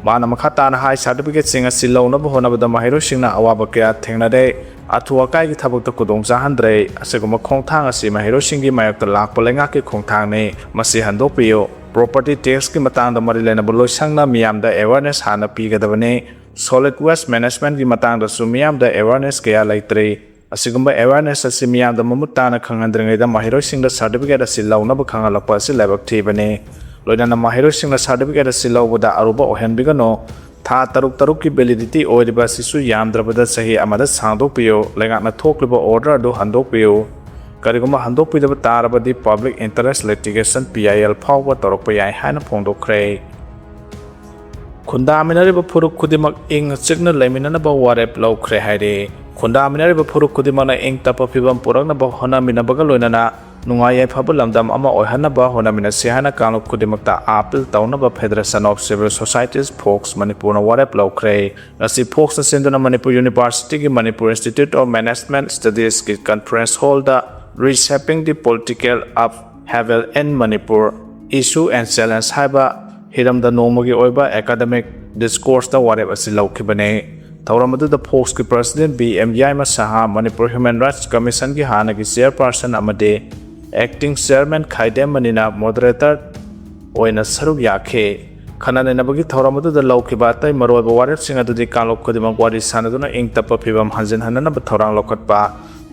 ꯃꯍꯥꯛꯅ ꯃꯈꯥ ꯇꯥꯅ ꯍꯥꯏ, ꯁꯥꯔꯇꯤꯐꯤꯀꯦꯠꯁꯤꯡ ꯑꯁꯤ ꯂꯧꯅꯕ ꯍꯣꯠꯅꯕꯗ ꯃꯍꯩꯔꯣꯏꯁꯤꯡꯅ ꯑꯋꯥꯕ ꯀꯌꯥ ꯊꯦꯡꯅꯔꯦ꯫ ꯑꯊꯨ ꯑꯀꯥꯏꯒꯤ ꯊꯕꯛꯇ ꯈꯨꯗꯣꯡ ꯆꯥꯍꯟꯗ꯭ꯔꯦ꯫ ꯑꯁꯤꯒꯨꯝꯕ ꯈꯣꯡꯊꯥꯡ ꯑꯁꯤ ꯃꯍꯩꯔꯣꯏꯁꯤꯡꯒꯤ ꯃꯥꯌꯣꯛꯇ ꯂꯥꯛꯄ ꯂꯩꯉꯥꯛꯀꯤ ꯈꯣꯡꯊꯥꯡꯅꯤ꯫ ꯃꯁꯤ ꯍꯟꯗꯣꯛꯄꯤꯌꯨ꯫ ꯄ꯭ꯔꯣꯄꯔꯇꯤ ꯇꯦꯛꯁꯀꯤ ꯃꯇꯥꯡꯗ ꯃꯔꯤ ꯂꯩꯅꯕ ꯂꯣꯏꯁꯪꯅ ꯃꯤꯌꯥꯝꯗ ꯑꯦꯋꯥꯔꯅꯦꯁ ꯍꯥꯟꯅ ꯄꯤꯒꯗꯕꯅꯤ꯫ ꯁꯣꯂꯤꯗ ꯋꯦꯁ ꯃꯦꯅꯦꯖꯃꯦꯟꯠꯀꯤ ꯃꯇꯥꯡꯗꯁꯨ ꯃꯤꯌꯥꯝꯗ ꯑꯦꯋꯥꯔꯅꯦꯁ ꯀꯌꯥ ꯂꯩꯇ꯭ꯔꯤ꯫ ꯑꯁꯤꯒꯨꯝꯕ ꯑꯦꯋꯥꯔꯅꯦꯁ ꯑꯁꯤ ꯃꯤꯌꯥꯝꯗ ꯃꯃꯨꯠ ꯇꯥꯅ ꯈꯪꯍꯟꯗ꯭ꯔꯤꯉꯩꯗ ꯃꯍꯩꯔꯣꯏꯁꯤꯡꯗ ꯁꯥꯔꯇꯤꯐꯤꯀꯦꯠ ꯑꯁꯤ ꯂꯧꯅꯕ ꯈꯪꯍꯜꯂꯛꯄ ꯑꯁꯤ ꯂꯥꯏꯕꯛ ꯊꯤꯕꯅꯤ꯫ ꯂꯣꯏꯅꯅ ꯃꯍꯩꯔꯣꯏꯁꯤꯡꯅ ꯁꯥꯔꯇꯤꯐꯤꯀꯦꯠ ꯑꯁꯤ ꯂꯧꯕꯗ ꯑꯔꯨꯕ ꯑꯣꯏꯍꯟꯕꯤꯒꯅꯨ꯫ ꯊꯥ ꯇꯔꯨꯛ ꯇꯔꯨꯛꯀꯤ ꯚꯦꯂꯤꯗꯤꯇꯤ ꯑꯣꯏꯔꯤꯕ ꯑꯁꯤꯁꯨ ꯌꯥꯝꯗ꯭ꯔꯕꯗ ꯆꯍꯤ ꯑꯃꯗ ꯁꯥꯡꯗꯣꯛꯄꯤꯌꯨ꯫ ꯂꯩꯉꯥꯛꯅ ꯊꯣꯛꯂꯤꯕ ꯑꯣꯔꯗꯔ ꯑꯗꯨ ꯍꯟꯗꯣꯛꯄꯤꯌꯨ꯫ ꯀꯔꯤꯒꯨꯝꯕ ꯍꯟꯗꯣꯛꯄꯤꯗꯕ ꯇꯥꯔꯕꯗꯤ public interest litigation, P I L, ꯐꯥꯎꯕ ꯇꯧꯔꯛꯄ ꯌꯥꯏ ꯍꯥꯏꯅ ꯐꯣꯡꯗꯣꯛꯈ꯭ꯔꯦ꯫ ꯈꯨꯟꯗꯥꯃꯤꯟꯅꯔꯤꯕ ꯐꯨꯔꯨꯞ ꯈꯨꯗꯤꯡꯃꯛ ꯏꯪꯅ ꯆꯤꯛꯅ ꯂꯩꯃꯤꯟꯅꯅꯕ ꯋꯥꯔꯦꯞ ꯂꯧꯈ꯭ꯔꯦ ꯍꯥꯏꯔꯤ꯫ ꯈꯨꯟꯗꯥꯃꯤꯟꯅꯔꯤꯕ ꯐꯨꯔꯨꯞ ꯈꯨꯗꯤꯡꯃꯛꯅ ꯏꯪ ꯇꯞꯄ ꯐꯤꯕꯝ ꯄꯨꯔꯛꯅꯕ ꯍꯣꯠꯅꯃꯤꯟꯅꯕꯒ ꯂꯣꯏꯅꯅ ꯅꯨꯡꯉꯥꯏ ꯌꯥꯏꯐꯕ ꯂꯝꯗꯝ ꯑꯃ ꯑꯣꯏꯍꯟꯅꯕ ꯍꯣꯠꯅꯃꯤꯟꯅꯁꯤ ꯍꯥꯏꯅ ꯀꯥꯡꯂꯨꯞ ꯈꯨꯗꯤꯡꯃꯛꯇ ꯑꯥꯄꯤꯜ ꯇꯧꯅꯕ Federation of Civil Societies, fox, ꯃꯅꯤꯄꯨꯔꯅ ꯋꯥꯔꯦꯞ ꯂꯧꯈ꯭ꯔꯦ꯫ ꯉꯁꯤ ꯐꯣꯛꯁꯅ ꯁꯤꯟꯗꯨꯅ ꯃꯅꯤꯄꯨꯔ ꯌꯨꯅꯤꯚꯔꯁꯤꯇꯤꯒꯤ Manipur Institute of Management Studiesꯀꯤ conference hallꯗ Reshaping the Political Upheaval in Manipur, Issue and Challenge ꯍꯥꯏꯕ ꯍꯤꯔꯝꯗ ꯅꯣꯡꯃꯒꯤ ꯑꯣꯏꯕ academic discourseꯇ ꯋꯥꯔꯦꯞ ꯑꯁꯤ ꯂꯧꯈꯤꯕꯅꯤ꯫ ꯊꯧꯔꯝ ꯑꯗꯨꯗ ꯐꯣꯛꯁꯀꯤ President ꯕꯤ ꯑꯦꯝ ꯌꯥꯏꯃ ꯁꯍꯥ, ꯃꯅꯤꯄꯨꯔ Human Rights Commissionꯒꯤ ꯍꯥꯟꯅꯒꯤ Chairperson ꯑꯃꯗꯤ Acting Chairman ꯈꯥꯏꯗꯦꯝ ꯃꯅꯤꯅ moderator ꯑꯣꯏꯅ ꯁꯔꯨꯛ ꯌꯥꯈꯤ꯫ ꯈꯟꯅ ꯅꯩꯅꯕꯒꯤ ꯊꯧꯔꯝ ꯑꯗꯨꯗ ꯂꯧꯈꯤꯕ ꯑꯇꯩ ꯃꯔꯨꯑꯣꯏꯕ ꯋꯥꯔꯦꯞꯁꯤꯡ ꯑꯗꯨꯗꯤ ꯀꯥꯡꯂꯨꯞ ꯈꯨꯗꯤꯡꯃꯛ ꯋꯥꯔꯤ ꯁꯥꯅꯗꯨꯅ ꯏꯪ ꯇꯞꯄ ꯐꯤꯚꯝ ꯍꯟꯖꯤꯟꯍꯟꯅꯅꯕ ꯊꯧꯔꯥꯡ ꯂꯧꯈꯠꯄ,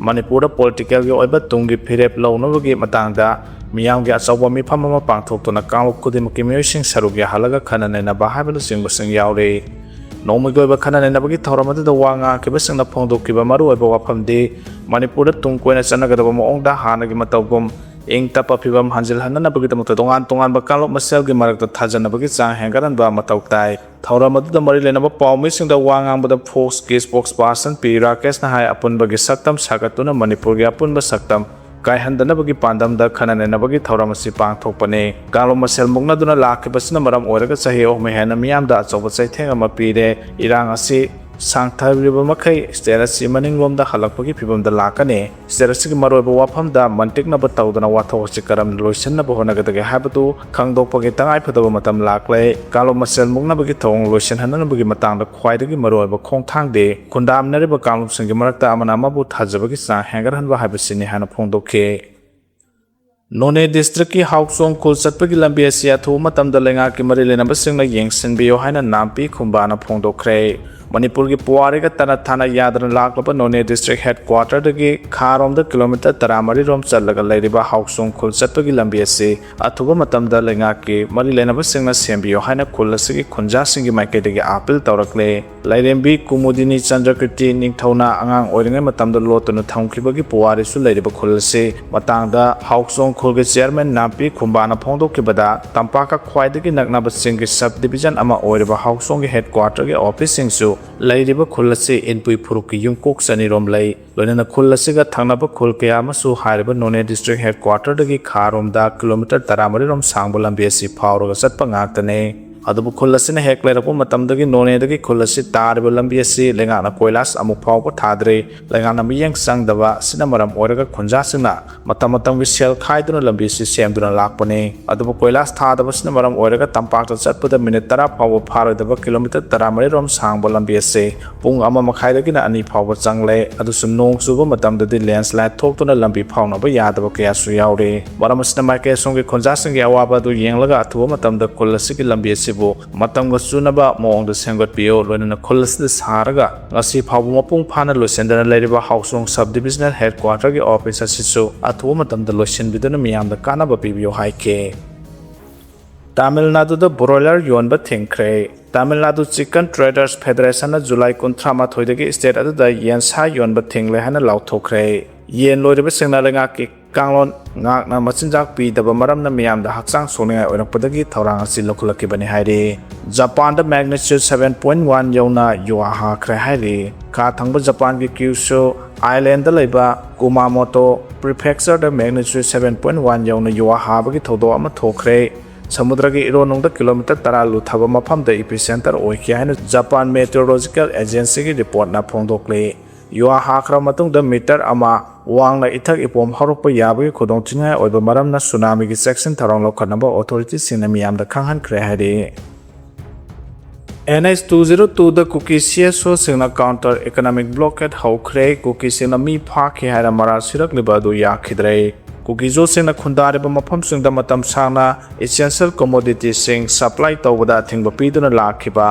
ꯃꯅꯤꯄꯨꯔꯗ politicalꯒꯤ ꯑꯣꯏꯕ ꯇꯨꯡꯒꯤ ꯐꯤꯔꯦꯞ ꯂꯧꯅꯕꯒꯤ ꯃꯇꯥꯡꯗ ꯃꯤꯌꯥꯝꯒꯤ ꯑꯆꯧꯕ ꯃꯤꯐꯝ ꯑꯃ ꯄꯥꯡꯊꯣꯛꯇꯨꯅ ꯀꯥꯡꯂꯨꯞ ꯈꯨꯗꯤꯡꯃꯛꯀꯤ ꯃꯤꯑꯣꯏꯁꯤꯡ ꯁꯔꯨꯛ ꯌꯥꯍꯜꯂꯒ ꯈꯟꯅ ꯅꯩꯅꯕ ꯍꯥꯏꯕꯅꯆꯤꯡꯕꯁꯤꯡ ꯌꯥꯎꯔꯤ꯫ ꯅꯣꯡꯃꯒꯤ ꯑꯣꯏꯕ ꯈꯟꯅ ꯅꯩꯅꯕꯒꯤ ꯊꯧꯔꯝ ꯑꯗꯨꯗ ꯋꯥ ꯉꯥꯡꯈꯤꯕꯁꯤꯡꯅ ꯐꯣꯡꯗꯣꯛꯈꯤꯕ ꯃꯔꯨꯑꯣꯏꯕ ꯋꯥꯐꯝꯗꯤ ꯃꯅꯤꯄꯨꯔꯗ ꯇꯨꯡ ꯀꯣꯏꯅ ꯆꯠꯅꯒꯗꯕ ꯃꯑꯣꯡꯗ ꯍꯥꯟꯅꯒꯤ ꯃꯇꯧꯒꯨꯝ ꯏꯪ ꯇꯞꯄ ꯐꯤꯚꯝ ꯍꯟꯖꯤꯜꯍꯟꯅꯅꯕꯒꯤꯗꯃꯛꯇ ꯇꯣꯉꯥꯟ ꯇꯣꯉꯥꯟꯕ ꯀꯥꯡꯂꯨꯞ ꯃꯁꯦꯜꯒꯤ ꯃꯔꯛꯇ ꯊꯥꯖꯅꯕꯒꯤ ꯆꯥꯡ ꯍꯦꯟꯒꯠꯍꯟꯕ ꯃꯊꯧ ꯇꯥꯏ꯫ ꯊꯧꯔꯝ ꯑꯗꯨꯗ ꯃꯔꯤ ꯂꯩꯅꯕ ꯄꯥꯎꯃꯤꯁꯤꯡꯗ ꯋꯥ ꯉꯥꯡꯕꯗ ꯐꯣꯛꯁꯀꯤ spokesperson ꯄꯤ ꯔꯥꯀꯦꯁꯅ ꯍꯥꯏ, ꯑꯄꯨꯟꯕꯒꯤ ꯁꯛꯇꯝ ꯁꯥꯒꯠꯇꯨꯅ ꯃꯅꯤꯄꯨꯔꯒꯤ ꯑꯄꯨꯟꯕ ꯁꯛꯇꯝ ꯀꯥꯏꯍꯟꯗꯅꯕꯒꯤ ꯄꯥꯟꯗꯝꯗ ꯈꯟꯅ ꯅꯩꯅꯕꯒꯤ ꯊꯧꯔꯝ ꯑꯁꯤ ꯄꯥꯡꯊꯣꯛꯄꯅꯤ꯫ ꯀꯥꯡꯂꯨꯞ ꯃꯁꯦꯜ ꯃꯨꯛꯅꯗꯨꯅ ꯂꯥꯛꯈꯤꯕꯁꯤꯅ ꯃꯔꯝ ꯑꯣꯏꯔꯒ ꯆꯍꯤ ꯑꯍꯨꯝ ꯍꯦꯟꯅ ꯃꯤꯌꯥꯝꯗ ꯑꯆꯧꯕ ꯆꯩꯊꯦꯡ ꯑꯃ ꯄꯤꯔꯦ꯫ ꯏꯔꯥꯡ ꯑꯁꯤ ꯁꯥꯡꯊꯔꯤꯕ ꯃꯈꯩ state ꯑꯁꯤ ꯃꯅꯤꯡꯂꯣꯝꯗ ꯍꯜꯂꯛꯄꯒꯤ ꯐꯤꯚꯝꯗ ꯂꯥꯛꯀꯅꯤ꯫ State ꯑꯁꯤꯒꯤ ꯃꯔꯨꯑꯣꯏꯕ ꯋꯥꯐꯝꯗ ꯃꯟꯇꯤꯛꯅꯕ ꯇꯧꯗꯨꯅ ꯋꯥꯊꯣꯛ ꯑꯁꯤ ꯀꯔꯝꯅ ꯂꯣꯏꯁꯤꯟꯅꯕ ꯍꯣꯠꯅꯒꯗꯒꯦ ꯍꯥꯏꯕꯗꯨ ꯈꯪꯗꯣꯛꯄꯒꯤ ꯇꯉꯥꯏꯐꯗꯕ ꯃꯇꯝ ꯂꯥꯛꯂꯦ꯫ ꯀꯥꯡꯂꯨꯞ ꯃꯁꯦꯜ ꯃꯨꯛꯅꯕꯒꯤ ꯊꯧꯑꯣꯡ ꯂꯣꯏꯁꯤꯟꯍꯟꯅꯕꯒꯤ ꯃꯇꯥꯡꯗ ꯈ꯭ꯋꯥꯏꯗꯒꯤ ꯃꯔꯨꯑꯣꯏꯕ ꯈꯣꯡꯊꯥꯡꯗꯤ ꯈꯨꯟꯗꯥꯃꯤꯟꯅꯔꯤꯕ ꯀꯥꯡꯂꯨꯞꯁꯤꯡꯒꯤ ꯃꯔꯛꯇ ꯑꯃꯅ ꯑꯃꯕꯨ ꯊꯥꯖꯕꯒꯤ ꯆꯥꯡ ꯍꯦꯟꯒꯠꯍꯟꯕ ꯍꯥꯏꯕꯁꯤꯅꯤ ꯍꯥꯏꯅ ꯐꯣꯡꯗꯣꯛꯈꯤ꯫ ꯅꯣꯅꯦ districtꯀꯤ ꯍꯥꯎꯆꯣꯡ ꯈꯨꯜ ꯆꯠꯄꯒꯤ ꯂꯝꯕꯤ ꯑꯁꯤ ꯑꯊꯨꯕ ꯃꯇꯝꯗ ꯂꯩꯉꯥꯛꯀꯤ ꯃꯔꯤ ꯂꯩꯅꯕꯁꯤꯡꯅ ꯌꯦꯡꯁꯤꯟꯕꯤꯌꯨ ꯍꯥꯏꯅ ꯅꯥꯝꯄꯤ ꯈꯨꯝꯕꯥꯅ ꯐꯣꯡꯗꯣꯛꯈ꯭ꯔꯦ꯫ ꯃꯅꯤꯄꯨꯔꯒꯤ ꯄꯨꯋꯥꯔꯤꯒ ꯇꯅ ꯊꯥꯅ ꯌꯥꯗꯅ ꯂꯥꯛꯂꯕ ꯅꯣꯅꯦ district headquarterꯗꯒꯤ ꯈꯥꯔꯣꯝꯗ kilometre ꯇꯔꯥꯃꯔꯤ ꯔꯣꯝ ꯆꯠꯂꯒ ꯂꯩꯔꯤꯕ ꯍꯥꯎꯆꯣꯡ ꯈꯨꯜ ꯆꯠꯄꯒꯤ ꯂꯝꯕꯤ ꯑꯁꯤ ꯑꯊꯨꯕ ꯃꯇꯝꯗ ꯂꯩꯉꯥꯛꯀꯤ ꯃꯔꯤ ꯂꯩꯅꯕꯁꯤꯡꯅ ꯁꯦꯝꯕꯤꯌꯨ ꯍꯥꯏꯅ ꯈꯨꯜ ꯑꯁꯤꯒꯤ ꯈꯨꯟꯖꯥꯁꯤꯡꯒꯤ ꯃꯥꯏꯀꯩꯗꯒꯤ ꯑꯥꯄꯤꯜ ꯇꯧꯔꯛꯂꯦ꯫ ꯂꯥꯏꯔꯦꯝꯕꯤ ꯀꯨꯃꯨꯗꯤꯅꯤ ꯆꯟꯗ꯭ꯔꯀꯤꯔꯇꯤ ꯅꯤꯡꯊꯧꯅ ꯑꯉꯥꯡ ꯑꯣꯏꯔꯤꯉꯩ ꯃꯇꯝꯗ ꯂꯣꯠꯇꯨꯅ ꯊꯝꯈꯤꯕꯒꯤ ꯄꯨꯋꯥꯔꯤꯁꯨ ꯂꯩꯔꯤꯕ ꯈꯨꯜ ꯑꯁꯤ ꯃꯇꯥꯡꯗ ꯍꯥꯎꯆꯣꯡ ꯈꯨꯜꯒꯤ chairman ꯅꯥꯝꯄꯤ ꯈꯨꯝꯕꯥꯅ ꯐꯣꯡꯗꯣꯛꯈꯤꯕꯗ, ꯇꯝꯄꯥꯛꯀ ꯈ꯭ꯋꯥꯏꯗꯒꯤ ꯅꯛꯅꯕ ꯆꯤꯡꯒꯤ sub division ꯑꯃ ꯑꯣꯏꯔꯤꯕ ꯍꯥꯎꯆꯣꯡꯒꯤ headquarterꯒꯤ officeꯁꯤꯡꯁꯨ ꯂꯩꯔꯤꯕ ꯈꯨꯜ ꯑꯁꯤ ꯏꯟꯄꯨꯏ ꯐꯨꯔꯨꯞꯀꯤ ꯌꯨꯝꯀꯣꯛ ꯆꯅꯤꯔꯣꯝ ꯂꯩ꯫ ꯂꯣꯏꯅꯅ ꯈꯨꯜ ꯑꯁꯤꯒ ꯊꯪꯅꯕ ꯈꯨꯜ ꯀꯌꯥ ꯑꯃꯁꯨ ꯍꯥꯏꯔꯤꯕ ꯅꯣꯅꯦ district headquarter ꯗꯒꯤ ꯈꯥꯔꯣꯝꯗ kilometre ꯇꯔꯥꯃꯔꯤ ꯔꯣꯝ ꯁꯥꯡꯕ ꯂꯝꯕꯤ ꯑꯁꯤ ꯐꯥꯎꯔꯒ ꯆꯠꯄ ꯉꯥꯛꯇꯅꯤ꯫ ꯑꯗꯨꯕꯨ ꯈꯨꯜ ꯑꯁꯤꯅ ꯍꯦꯛ ꯂꯩꯔꯛꯄ ꯃꯇꯝꯗꯒꯤ ꯅꯣꯅꯦꯗꯒꯤ ꯈꯨꯜ ꯑꯁꯤ ꯇꯥꯔꯤꯕ ꯂꯝꯕꯤ ꯑꯁꯤ ꯂꯩꯉꯥꯛꯅ ꯀꯣꯏꯂꯥꯁ ꯑꯃꯨꯛ ꯐꯥꯎꯕ ꯊꯥꯗ꯭ꯔꯤ꯫ ꯂꯩꯉꯥꯛꯅ ꯃꯤꯠꯌꯦꯡ ꯆꯪꯗꯕ ꯑꯁꯤꯅ ꯃꯔꯝ ꯑꯣꯏꯔꯒ ꯈꯨꯟꯖꯥꯁꯤꯡꯅ ꯃꯇꯝ ꯃꯇꯝꯒꯤ ꯁꯦꯜ ꯈꯥꯏꯗꯨꯅ ꯂꯝꯕꯤ ꯑꯁꯤ ꯁꯦꯝꯗꯨꯅ ꯂꯥꯛꯄꯅꯤ꯫ ꯑꯗꯨꯕꯨ ꯀꯣꯏꯂꯥꯁ ꯊꯥꯗꯕꯁꯤꯅ ꯃꯔꯝ ꯑꯣꯏꯔꯒ ꯇꯝꯄꯥꯛꯇ ꯆꯠꯄꯗ ꯃꯤꯅꯤꯠ ꯇꯔꯥ ꯐꯥꯎꯕ ꯐꯥꯔꯣꯏꯗꯕ kilometre ꯇꯔꯥꯃꯔꯤ ꯔꯣꯝ ꯁꯥꯡꯕ ꯂꯝꯕꯤ ꯑꯁꯤ ꯄꯨꯡ ꯑꯃ ꯃꯈꯥꯏꯗꯒꯤꯅ ꯑꯅꯤ ꯐꯥꯎꯕ ꯆꯪꯂꯦ꯫ ꯑꯗꯨꯁꯨ ꯅꯣꯡ ꯆꯨꯕ ꯃꯇꯝꯗꯗꯤ landslide ꯊꯣꯛꯇꯨꯅ ꯂꯝꯕꯤ ꯐꯥꯎꯅꯕ ꯌꯥꯗꯕ ꯀꯌꯥꯁꯨ ꯌꯥꯎꯔꯤ꯫ ꯃꯔꯝ ꯑꯁꯤꯅ ꯃꯥꯏꯀꯩ ꯑꯁꯣꯝꯒꯤ ꯈꯨꯟꯖꯥꯁꯤꯡꯒꯤ ꯑꯋꯥꯕ ꯑꯗꯨ ꯌꯦꯡꯂꯒ ꯑꯊꯨꯕ ꯃꯇꯝꯗ ꯈꯨꯜ ꯑꯁꯤꯒꯤ ꯂꯝꯕꯤ ꯑꯁꯤꯕꯨ ꯃꯇꯝꯒ ꯆꯨꯅꯕ ꯃꯑꯣꯡꯗ ꯁꯦꯝꯒꯠꯄꯤꯌꯨ꯫ ꯂꯣꯏꯅꯅ ꯈꯨꯜ ꯑꯁꯤꯗ ꯁꯥꯔꯒ ꯉꯁꯤ ꯐꯥꯎꯕ ꯃꯄꯨꯡ ꯐꯥꯅ ꯂꯣꯏꯁꯤꯟꯗꯅ ꯂꯩꯔꯤꯕ ꯍꯥꯎꯁꯣꯡ sub divisional headquarter ꯒꯤ office ꯑꯁꯤꯁꯨ ꯑꯊꯨꯕ ꯃꯇꯝꯗ ꯂꯣꯏꯁꯤꯟꯕꯤꯗꯨꯅ ꯃꯤꯌꯥꯝꯗ ꯀꯥꯟꯅꯕ ꯄꯤꯕꯤꯌꯨ ꯍꯥꯏꯈꯤ꯫ ꯇꯥꯃꯤꯜ ꯅꯥꯗꯨꯗ broiler ꯌꯣꯟꯕ ꯊꯤꯡꯈ꯭ꯔꯦ꯫ Tamil Nadu Chicken Traders Federation ꯅ ꯖꯨꯂꯥꯏ ꯀꯨꯟꯊ꯭ꯔꯥ ꯃꯥꯊꯣꯏꯗꯒꯤ state ꯑꯗꯨꯗ ꯌꯦꯟꯁꯥ ꯌꯣꯟꯕ ꯊꯤꯡꯂꯦ ꯍꯥꯏꯅ ꯂꯥꯎꯊꯣꯛꯈ꯭ꯔꯦ꯫ ꯌꯦꯟ ꯂꯣꯏꯔꯤꯕꯁꯤꯡꯅ ꯂꯩꯉꯥꯛꯀꯤ ꯀꯥꯡꯂꯣꯟ ꯉꯥꯛꯅ ꯃꯆꯤꯟꯖꯥꯛ ꯄꯤꯗꯕ ꯃꯔꯝꯅ ꯃꯤꯌꯥꯝꯗ ꯍꯛꯆꯥꯡ ꯁꯣꯛꯅꯤꯡꯉꯥꯏ ꯑꯣꯏꯔꯛꯄꯗꯒꯤ ꯊꯧꯔꯥꯡ ꯑꯁꯤ ꯂꯧꯈꯠꯂꯛꯈꯤꯕꯅꯤ ꯍꯥꯏꯔꯤ꯫ ꯖꯄꯥꯟꯗ magnitude seven point one ꯌꯧꯅ ꯌꯨꯍꯥ ꯍꯥꯈ꯭ꯔꯦ ꯍꯥꯏꯔꯤ꯫ ꯈꯥ ꯊꯪꯕ ꯖꯄꯥꯟꯒꯤ ꯀ꯭ꯌꯨꯁꯨ island ꯗ ꯂꯩꯕ ꯀꯨꯃꯥꯃꯣꯇꯣ prefecture ꯗ magnitude seven point one ꯌꯧꯅ ꯌꯨꯍꯥ ꯍꯥꯕꯒꯤ ꯊꯧꯗꯣꯛ ꯑꯃ ꯊꯣꯛꯈ꯭ꯔꯦ꯫ ꯁꯃꯨꯗ꯭ꯔꯒꯤ ꯏꯔꯣꯟꯅꯨꯡꯗ kilometre ꯇꯔꯥ ꯂꯨꯊꯕ ꯃꯐꯝꯗ epicenter ꯑꯣꯏꯈꯤ ꯍꯥꯏꯅ ꯖꯄꯥꯟ Meteorological Agency ꯒꯤ report ꯅ ꯐꯣꯡꯗꯣꯛꯂꯤ꯫ ꯌꯨꯍꯥ ꯍꯥꯈ꯭ꯔꯕ ꯃꯇꯨꯡꯗ meter ꯑꯃ ꯋꯥꯡꯅ ꯏꯊꯛ ꯏꯄꯣꯝ ꯍꯧꯔꯛꯄ ꯌꯥꯕꯒꯤ ꯈꯨꯗꯣꯡꯊꯤꯅꯤꯡꯉꯥꯏ ꯑꯣꯏꯕ ꯃꯔꯝꯅ tsunami ꯒꯤ ꯆꯦꯛꯁꯤꯟ ꯊꯧꯔꯥꯡ ꯂꯧꯈꯠꯅꯕ authority ꯁꯤꯡꯅ ꯃꯤꯌꯥꯝꯗ ꯈꯪꯍꯟꯈ꯭ꯔꯦ ꯍꯥꯏꯔꯤ꯫ N H two zero two ꯗ ꯀꯨꯀꯤ C S O ꯁꯤꯡꯅ counter economic blockade ꯍꯧꯈ꯭ꯔꯦ꯫ ꯀꯨꯀꯤꯁꯤꯡꯅ ꯃꯤ ꯐꯥꯈꯤ ꯍꯥꯏꯅ ꯃꯔꯥꯜ ꯁꯤꯔꯛꯂꯤꯕ ꯑꯗꯨ ꯌꯥꯈꯤꯗ꯭ꯔꯦ꯫ ꯀꯨꯀꯤꯖꯣꯁꯤꯡꯅ ꯈꯨꯟꯗꯥꯔꯤꯕ ꯃꯐꯝꯁꯤꯡꯗ ꯃꯇꯝ ꯁꯥꯡꯅ essential commodity ꯁꯤꯡ supply ꯇꯧꯕꯗ ꯑꯊꯤꯡꯕ ꯄꯤꯗꯨꯅ ꯂꯥꯛꯈꯤꯕ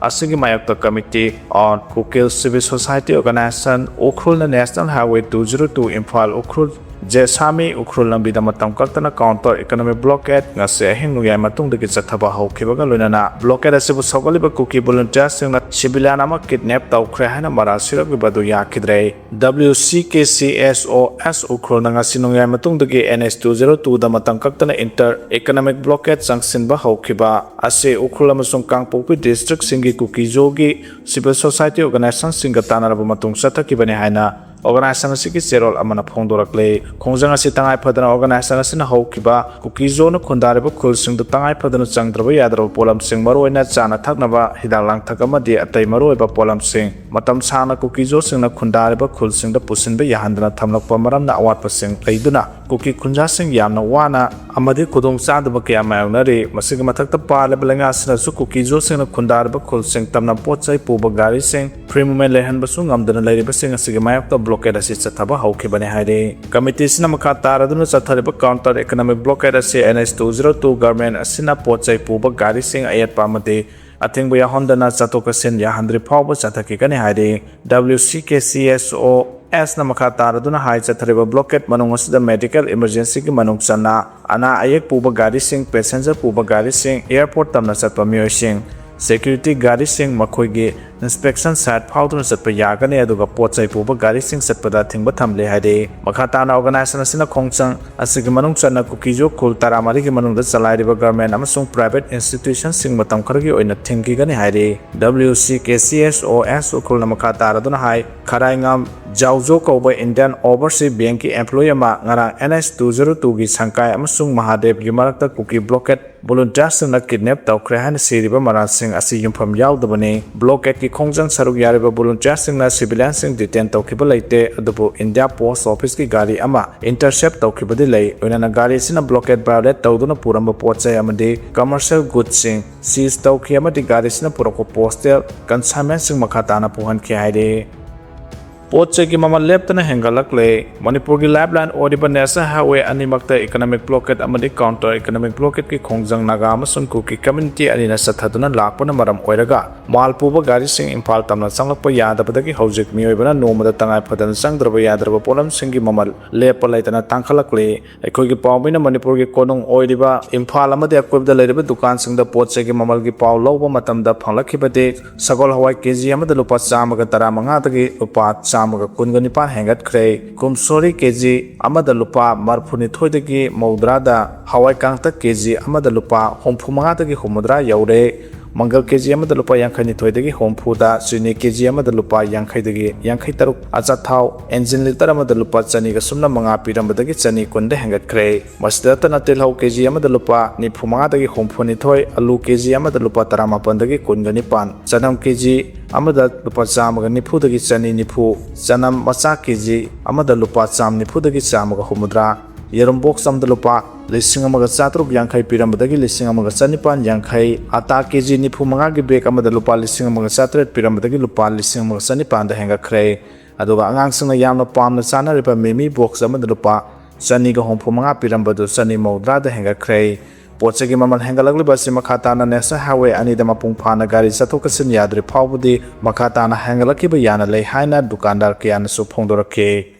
ꯑꯁꯤꯒꯤ ꯃꯥꯌꯣꯛꯇ Committee on Kukil Civil Society Organization ꯎꯈ꯭ꯔꯨꯜꯅ National Highway two zero two Imphal Ukhrul ꯖꯦꯁꯥꯃꯤ Ukhrul ꯂꯝꯕꯤꯗ ꯃꯇꯝ ꯀꯛꯇꯅ counter economic blockade ꯉꯁꯤ ꯑꯍꯤꯡ ꯅꯣꯡꯌꯥꯏ ꯃꯇꯨꯡꯗꯒꯤ ꯆꯠꯊꯕ ꯍꯧꯈꯤꯕꯒ ꯂꯣꯏꯅꯅ blockade ꯑꯁꯤꯕꯨ ꯁꯧꯒꯠꯂꯤꯕ ꯀꯨꯀꯤ volunteerꯁꯤꯡꯅ civilian ꯑꯃ kidnap ꯇꯧꯈ꯭ꯔꯦ ꯍꯥꯏꯅ ꯃꯔꯥꯜ ꯁꯤꯔꯛꯂꯤꯕ ꯑꯗꯨ ꯌꯥꯈꯤꯗ꯭ꯔꯦ꯫ W C K C S O S ꯎꯈ꯭ꯔꯨꯜꯅ ꯉꯁꯤ ꯅꯣꯡꯌꯥꯏ ꯃꯇꯨꯡꯗꯒꯤ N H two zero twoꯗ ꯃꯇꯝ ꯀꯛꯇꯅ inter economic blockade ꯆꯪꯁꯤꯟꯕ ꯍꯧꯈꯤꯕ ꯑꯁꯤ ꯎꯈ꯭ꯔꯨꯜ ꯑꯃꯁꯨꯡ ꯀꯥꯡꯄꯣꯛꯄꯤ districtꯁꯤꯡꯒꯤ ꯀꯨꯀꯤꯖꯣꯒꯤ civil society organizationꯁꯤꯡꯒ ꯇꯥꯟꯅꯔꯕ ꯃꯇꯨꯡ ꯆꯠꯊꯈꯤꯕꯅꯤ ꯍꯥꯏꯅ organization ꯑꯁꯤꯒꯤ ꯆꯦꯔꯣꯜ ꯑꯃꯅ ꯐꯣꯡꯗꯣꯔꯛꯂꯤ꯫ ꯈꯣꯡꯖꯪ ꯑꯁꯤ ꯇꯉꯥꯏ ꯐꯗꯅ organization ꯑꯁꯤꯅ ꯍꯧꯈꯤꯕ ꯀꯨꯀꯤꯖꯣꯅ ꯈꯨꯟꯗꯥꯔꯤꯕ ꯈꯨꯜꯁꯤꯡꯗ ꯇꯉꯥꯏ ꯐꯗꯅ ꯆꯪꯗ꯭ꯔꯕ ꯌꯥꯗ꯭ꯔꯕ ꯄꯣꯠꯂꯝꯁꯤꯡ, ꯃꯔꯨꯑꯣꯏꯅ ꯆꯥꯅ ꯊꯛꯅꯕ, ꯍꯤꯗꯥꯛ ꯂꯥꯡꯊꯛ ꯑꯃꯗꯤ ꯑꯇꯩ ꯃꯔꯨꯑꯣꯏꯕ ꯄꯣꯠꯂꯝꯁꯤꯡ ꯃꯇꯝ ꯁꯥꯡꯅ ꯀꯨꯀꯤꯖꯣꯁꯤꯡꯅ ꯈꯨꯟꯗꯥꯔꯤꯕ ꯈꯨꯜꯁꯤꯡꯗ ꯄꯨꯁꯤꯟꯕ ꯌꯥꯍꯟꯗꯅ ꯊꯝꯂꯛꯄ ꯃꯔꯝꯅ ꯑꯋꯥꯠꯄꯁꯤꯡ ꯂꯩꯗꯨꯅ ꯀꯨꯀꯤ ꯈꯨꯟꯖꯥꯁꯤꯡ ꯌꯥꯝꯅ ꯋꯥꯅ ꯑꯃꯗꯤ ꯈꯨꯗꯣꯡ ꯆꯥꯗꯕ ꯀꯌꯥ ꯃꯥꯌꯣꯛꯅꯔꯤ꯫ ꯃꯁꯤꯒꯤ ꯃꯊꯛꯇ ꯄꯥꯜꯂꯤꯕ ꯂꯩꯉꯥꯛꯁꯤꯅꯁꯨ ꯀꯨꯀꯤꯖꯣꯁꯤꯡꯅ ꯈꯨꯟꯗꯥꯔꯤꯕ ꯈꯨꯜꯁꯤꯡ ꯇꯝꯅ ꯄꯣꯠ ꯆꯩ ꯄꯨꯕ ꯒꯥꯔꯤꯁꯤꯡ free movement ꯂꯩꯍꯟꯕꯁꯨ ꯉꯝꯗꯅ ꯂꯩꯔꯤꯕꯁꯤꯡ ꯑꯁꯤꯒꯤ ꯃꯥꯌꯣꯛꯇ blockade ꯑꯁꯤ ꯆꯠꯊꯕ ꯍꯧꯈꯤꯕꯅꯤ ꯍꯥꯏꯔꯤ꯫ Committeeꯁꯤꯅ ꯃꯈꯥ ꯇꯥꯔꯗꯨꯅ ꯆꯠꯊꯔꯤꯕ counter economic blockade ꯑꯁꯤ N H two zero two government ꯑꯁꯤꯅ ꯄꯣꯠ ꯆꯩ ꯄꯨꯕ ꯒꯥꯔꯤꯁꯤꯡ ꯑꯌꯦꯠꯄ ꯑꯃꯗꯤ ꯑꯊꯤꯡꯕ ꯌꯥꯎꯍꯟꯗꯅ ꯆꯠꯊꯣꯛ ꯆꯠꯁꯤꯟ ꯌꯥꯍꯟꯗ꯭ꯔꯤ ꯐꯥꯎꯕ ꯆꯠꯊꯈꯤꯒꯅꯤ ꯍꯥꯏꯔꯤ꯫ W C K C S O Sꯅ ꯃꯈꯥ ꯇꯥꯔꯗꯨꯅ ꯍꯥꯏ, ꯆꯠꯊꯔꯤꯕ blockade ꯃꯅꯨꯡ ꯑꯁꯤꯗ medical emergencyꯒꯤ ꯃꯅꯨꯡ ꯆꯟꯅ ꯑꯅꯥ ꯑꯌꯦꯛ ꯄꯨꯕ ꯒꯥꯔꯤꯁꯤꯡ, passenger ꯄꯨꯕ ꯒꯥꯔꯤꯁꯤꯡ, airport ꯇꯝꯅ ꯆꯠꯄ ꯃꯤꯑꯣꯏꯁꯤꯡ, security ꯒꯥꯔꯤꯁꯤꯡ ꯃꯈꯣꯏꯒꯤ inspection site ꯐꯥꯎꯗꯨꯅ ꯆꯠꯄ ꯌꯥꯒꯅꯤ, ꯑꯗꯨꯒ ꯄꯣꯠ ꯆꯩ ꯄꯨꯕ ꯒꯥꯔꯤꯁꯤꯡ ꯆꯠꯄꯗ ꯑꯊꯤꯡꯕ ꯊꯝꯂꯦ ꯍꯥꯏꯔꯤ꯫ ꯃꯈꯥ ꯇꯥꯅ organization ꯑꯁꯤꯅ ꯈꯣꯡꯆꯪ ꯑꯁꯤꯒꯤ ꯃꯅꯨꯡ ꯆꯟꯅ ꯀꯨꯀꯤꯖꯣ ꯈꯨꯜ ꯇꯔꯥꯃꯔꯤꯒꯤ ꯃꯅꯨꯡꯗ ꯆꯂꯥꯏꯔꯤꯕ government ꯑꯃꯁꯨꯡ private institutionꯁꯤꯡ ꯃꯇꯝ ꯈꯔꯒꯤ ꯑꯣꯏꯅ ꯊꯤꯡꯈꯤꯒꯅꯤ ꯍꯥꯏꯔꯤ꯫ W C K C S O S ꯎꯈ꯭ꯔꯨꯜꯅ ꯃꯈꯥ ꯇꯥꯔꯗꯨꯅ ꯍꯥꯏ, ꯈꯔꯥꯏꯉꯥꯝ ꯖꯥꯎꯖꯣ ꯀꯧꯕ Indian Overseas Bankꯀꯤ employee ꯑꯃ ꯉꯔꯥꯡ N H two zero twoꯒꯤ ꯁꯪꯀꯥꯏ ꯑꯃꯁꯨꯡ ꯃꯍꯥꯗꯦꯕꯒꯤ ꯃꯔꯛꯇ ꯀꯨꯀꯤ blockade volunteerꯁꯤꯡꯅ kidnap ꯇꯧꯈ꯭ꯔꯦ ꯍꯥꯏꯅ ꯁꯤꯔꯤꯕ ꯃꯔꯥꯜꯁꯤꯡ ꯑꯁꯤ ꯌꯨꯝꯐꯝ ꯌꯥꯎꯗꯕꯅꯤ꯫ Blockadeꯀꯤ ꯈꯣꯡꯖꯪ ꯁꯔꯨꯛ ꯌꯥꯔꯤꯕ volunteerꯁꯤꯡꯅ civilianꯁꯤꯡ detain ꯇꯧꯈꯤꯕ ꯂꯩꯇꯦ, ꯑꯗꯨꯕꯨ India Post Officeꯀꯤ ꯒꯥꯔꯤ ꯑꯃ intercept ꯇꯧꯈꯤꯕꯗꯤ ꯂꯩ꯫ ꯂꯣꯏꯅꯅ ꯒꯥꯔꯤ ꯑꯁꯤꯅ blockade violate ꯇꯧꯗꯨꯅ ꯄꯨꯔꯝꯕ ꯄꯣꯠ ꯆꯩ ꯑꯃꯗꯤ commercial goodsꯁꯤꯡ seize ꯇꯧꯈꯤ ꯑꯃꯗꯤ ꯒꯥꯔꯤ ꯑꯁꯤꯅ ꯄꯨꯔꯛꯄ postal consignmentꯁꯤꯡ ꯃꯈꯥ ꯇꯥꯅ ꯄꯨꯍꯟꯈꯤ ꯍꯥꯏꯔꯤ꯫ ꯄꯣꯠ ꯆꯩꯒꯤ ꯃꯃꯜ ꯂꯦꯞꯇꯅ ꯍꯦꯟꯒꯠꯂꯛꯂꯦ꯫ ꯃꯅꯤꯄꯨꯔꯒꯤ lifeline ꯑꯣꯏꯔꯤꯕ national highway ꯑꯅꯤꯃꯛꯇ economic blockade ꯑꯃꯗꯤ counter economic blockadeꯀꯤ ꯈꯣꯡꯖꯪ ꯅꯥꯒꯥ ꯑꯃꯁꯨꯡ ꯀꯨꯀꯤ community ꯑꯅꯤꯅ ꯆꯠꯊꯗꯨꯅ ꯂꯥꯛꯄꯅ ꯃꯔꯝ ꯑꯣꯏꯔꯒ ꯃꯥꯜ ꯄꯨꯕ ꯒꯥꯔꯤꯁꯤꯡ ꯏꯝꯐꯥꯜ ꯇꯝꯅ ꯆꯪꯂꯛꯄ ꯌꯥꯗꯕꯗꯒꯤ ꯍꯧꯖꯤꯛ ꯃꯤꯑꯣꯏꯕꯅ ꯅꯣꯡꯃꯗ ꯇꯉꯥꯏ ꯐꯗꯅ ꯆꯪꯗ꯭ꯔꯕ ꯌꯥꯗ꯭ꯔꯕ ꯄꯣꯠꯂꯝꯁꯤꯡꯒꯤ ꯃꯃꯜ ꯂꯦꯞꯄ ꯂꯩꯇꯅ ꯇꯥꯡꯈꯠꯂꯛꯂꯤ꯫ ꯑꯩꯈꯣꯏꯒꯤ ꯄꯥꯎꯃꯤꯅ ꯃꯅꯤꯄꯨꯔꯒꯤ ꯀꯣꯅꯨꯡ ꯑꯣꯏꯔꯤꯕ ꯏꯝꯐꯥꯜ ꯑꯃꯗꯤ ꯑꯀꯣꯏꯕꯗ ꯂꯩꯔꯤꯕ ꯗꯨꯀꯥꯟꯁꯤꯡꯗ ꯄꯣꯠ ꯆꯩꯒꯤ ꯃꯃꯜꯒꯤ ꯄꯥꯎ ꯂꯧꯕ ꯃꯇꯝꯗ ꯐꯪꯂꯛꯈꯤꯕꯗꯤ, ꯁꯒꯣꯜ ꯍꯋꯥꯏ ꯀꯦꯖꯤ ꯑꯃꯗ ꯂꯨꯄꯥ ꯆꯥꯝꯃꯒ ꯇꯔꯥꯃꯉꯥꯗꯒꯤ ꯂꯨꯄꯥ ꯆꯥꯝꯃꯒ ꯀꯨꯟꯒ ꯅꯤꯄꯥꯟ ꯍꯦꯟꯒꯠꯈ꯭ꯔꯦ꯫ ꯀꯨꯝꯁꯣꯔꯤ ꯀꯦꯖꯤ ꯑꯃꯗ ꯂꯨꯄꯥ ꯃꯔꯐꯨꯅꯤꯊꯣꯏꯗꯒꯤ ꯃꯧꯗ꯭ꯔꯥꯗ, ꯍꯋꯥꯏ ꯀꯥꯡꯇꯛ ꯀꯦꯖꯤ ꯑꯃꯗ ꯂꯨꯄꯥ ꯍꯨꯝꯐꯨꯃꯉꯥꯗꯒꯤ ꯍꯨꯝꯐꯨꯇꯔꯥ ꯌꯧꯔꯦ꯫ ꯃꯪꯒꯜ ꯀꯦꯖꯤ ꯑꯃꯗ ꯂꯨꯄꯥ ꯌꯥꯡꯈꯩꯅꯤꯊꯣꯏꯗꯒꯤ ꯍꯨꯝꯐꯨꯗ, ꯆꯤꯅꯤ ꯀꯦꯖꯤ ꯑꯃꯗ ꯂꯨꯄꯥ ꯌꯥꯡꯈꯩꯗꯒꯤ ꯌꯥꯡꯈꯩꯇꯔꯨꯛ, ꯑꯆꯥꯊꯥꯎ engine litre ꯑꯃꯗ ꯂꯨꯄꯥ ꯆꯅꯤꯒ ꯁꯨꯞꯅ ꯃꯉꯥ ꯄꯤꯔꯝꯕꯗꯒꯤ ꯆꯅꯤ ꯀꯨꯟꯗ ꯍꯦꯟꯒꯠꯈ꯭ꯔꯦ꯫ ꯃꯁꯤꯗ ꯅꯠꯇꯅ ꯇꯤꯜꯍꯧ ꯀꯦꯖꯤ ꯑꯃꯗ ꯂꯨꯄꯥ ꯅꯤꯐꯨꯃꯉꯥꯗꯒꯤ ꯍꯨꯝꯐꯨꯅꯤꯊꯣꯏ, ꯑꯂꯨ ꯀꯦꯖꯤ ꯑꯃꯗ ꯂꯨꯄꯥ ꯇꯔꯥꯃꯥꯄꯟꯗꯒꯤ ꯀꯨꯟꯒ ꯅꯤꯄꯥꯟ, ꯆꯅꯝ ꯀꯦꯖꯤ ꯑꯃꯗ ꯂꯨꯄꯥ ꯆꯥꯝꯃꯒ ꯅꯤꯐꯨꯗꯒꯤ ꯆꯅꯤ ꯅꯤꯐꯨ, ꯆꯅꯝ ꯃꯆꯥ ꯀꯦꯖꯤ ꯑꯃꯗ ꯂꯨꯄꯥ ꯆꯥꯝꯃ ꯅꯤꯐꯨꯗꯒꯤ ꯆꯥꯝꯃꯒ ꯍꯨꯝꯐꯨꯇꯔꯥ, ꯌꯦꯔꯨꯝ box ꯑꯃꯗ ꯂꯨꯄꯥ ꯂꯤꯁꯤꯡ ꯑꯃꯒ ꯆꯥꯇ꯭ꯔꯨꯛ ꯌꯥꯡꯈꯩ ꯄꯤꯔꯝꯕꯗꯒꯤ ꯂꯤꯁꯤꯡ ꯑꯃꯒ ꯆꯅꯤꯄꯥꯟ ꯌꯥꯡꯈꯩ, ꯑꯇꯥ ꯀꯦꯖꯤ ꯅꯤꯐꯨꯃꯉꯥꯒꯤ bag ꯑꯃꯗ ꯂꯨꯄꯥ ꯂꯤꯁꯤꯡ ꯑꯃꯒ ꯆꯥꯇ꯭ꯔꯦꯠ ꯄꯤꯔꯝꯕꯗꯒꯤ ꯂꯨꯄꯥ ꯂꯤꯁꯤꯡ ꯑꯃꯒ ꯆꯅꯤꯄꯥꯟꯗ ꯍꯦꯟꯒꯠꯈ꯭ꯔꯦ꯫ ꯑꯗꯨꯒ ꯑꯉꯥꯡꯁꯤꯡꯅ ꯌꯥꯝꯅ ꯄꯥꯝꯅ ꯆꯥꯅꯔꯤꯕ ꯃꯤꯃꯤ box ꯑꯃꯗ ꯂꯨꯄꯥ ꯆꯅꯤꯒ ꯍꯨꯝꯐꯨꯃꯉꯥ ꯄꯤꯔꯝꯕꯗꯨ ꯆꯅꯤ ꯃꯧꯗ꯭ꯔꯥꯗ ꯍꯦꯟꯒꯠꯈ꯭ꯔꯦ꯫ ꯄꯣꯠ ꯆꯩꯒꯤ ꯃꯃꯜ ꯍꯦꯟꯒꯠꯂꯛꯂꯤꯕ ꯑꯁꯤ ꯃꯈꯥ ꯇꯥꯅ national highway ꯑꯅꯤꯗ ꯃꯄꯨꯡ ꯐꯥꯅ ꯒꯥꯔꯤ ꯆꯠꯊꯣꯛ ꯆꯠꯁꯤꯟ ꯌꯥꯗ꯭ꯔꯤ ꯐꯥꯎꯕꯗꯤ ꯃꯈꯥ ꯇꯥꯅ ꯍꯦꯟꯒꯠꯂꯛꯈꯤꯕ ꯌꯥꯅ ꯂꯩ ꯍꯥꯏꯅ ꯗꯨꯀꯥꯟꯗꯥꯔ ꯀꯌꯥꯅꯁꯨ ꯐꯣꯡꯗꯣꯔꯛꯈꯤ꯫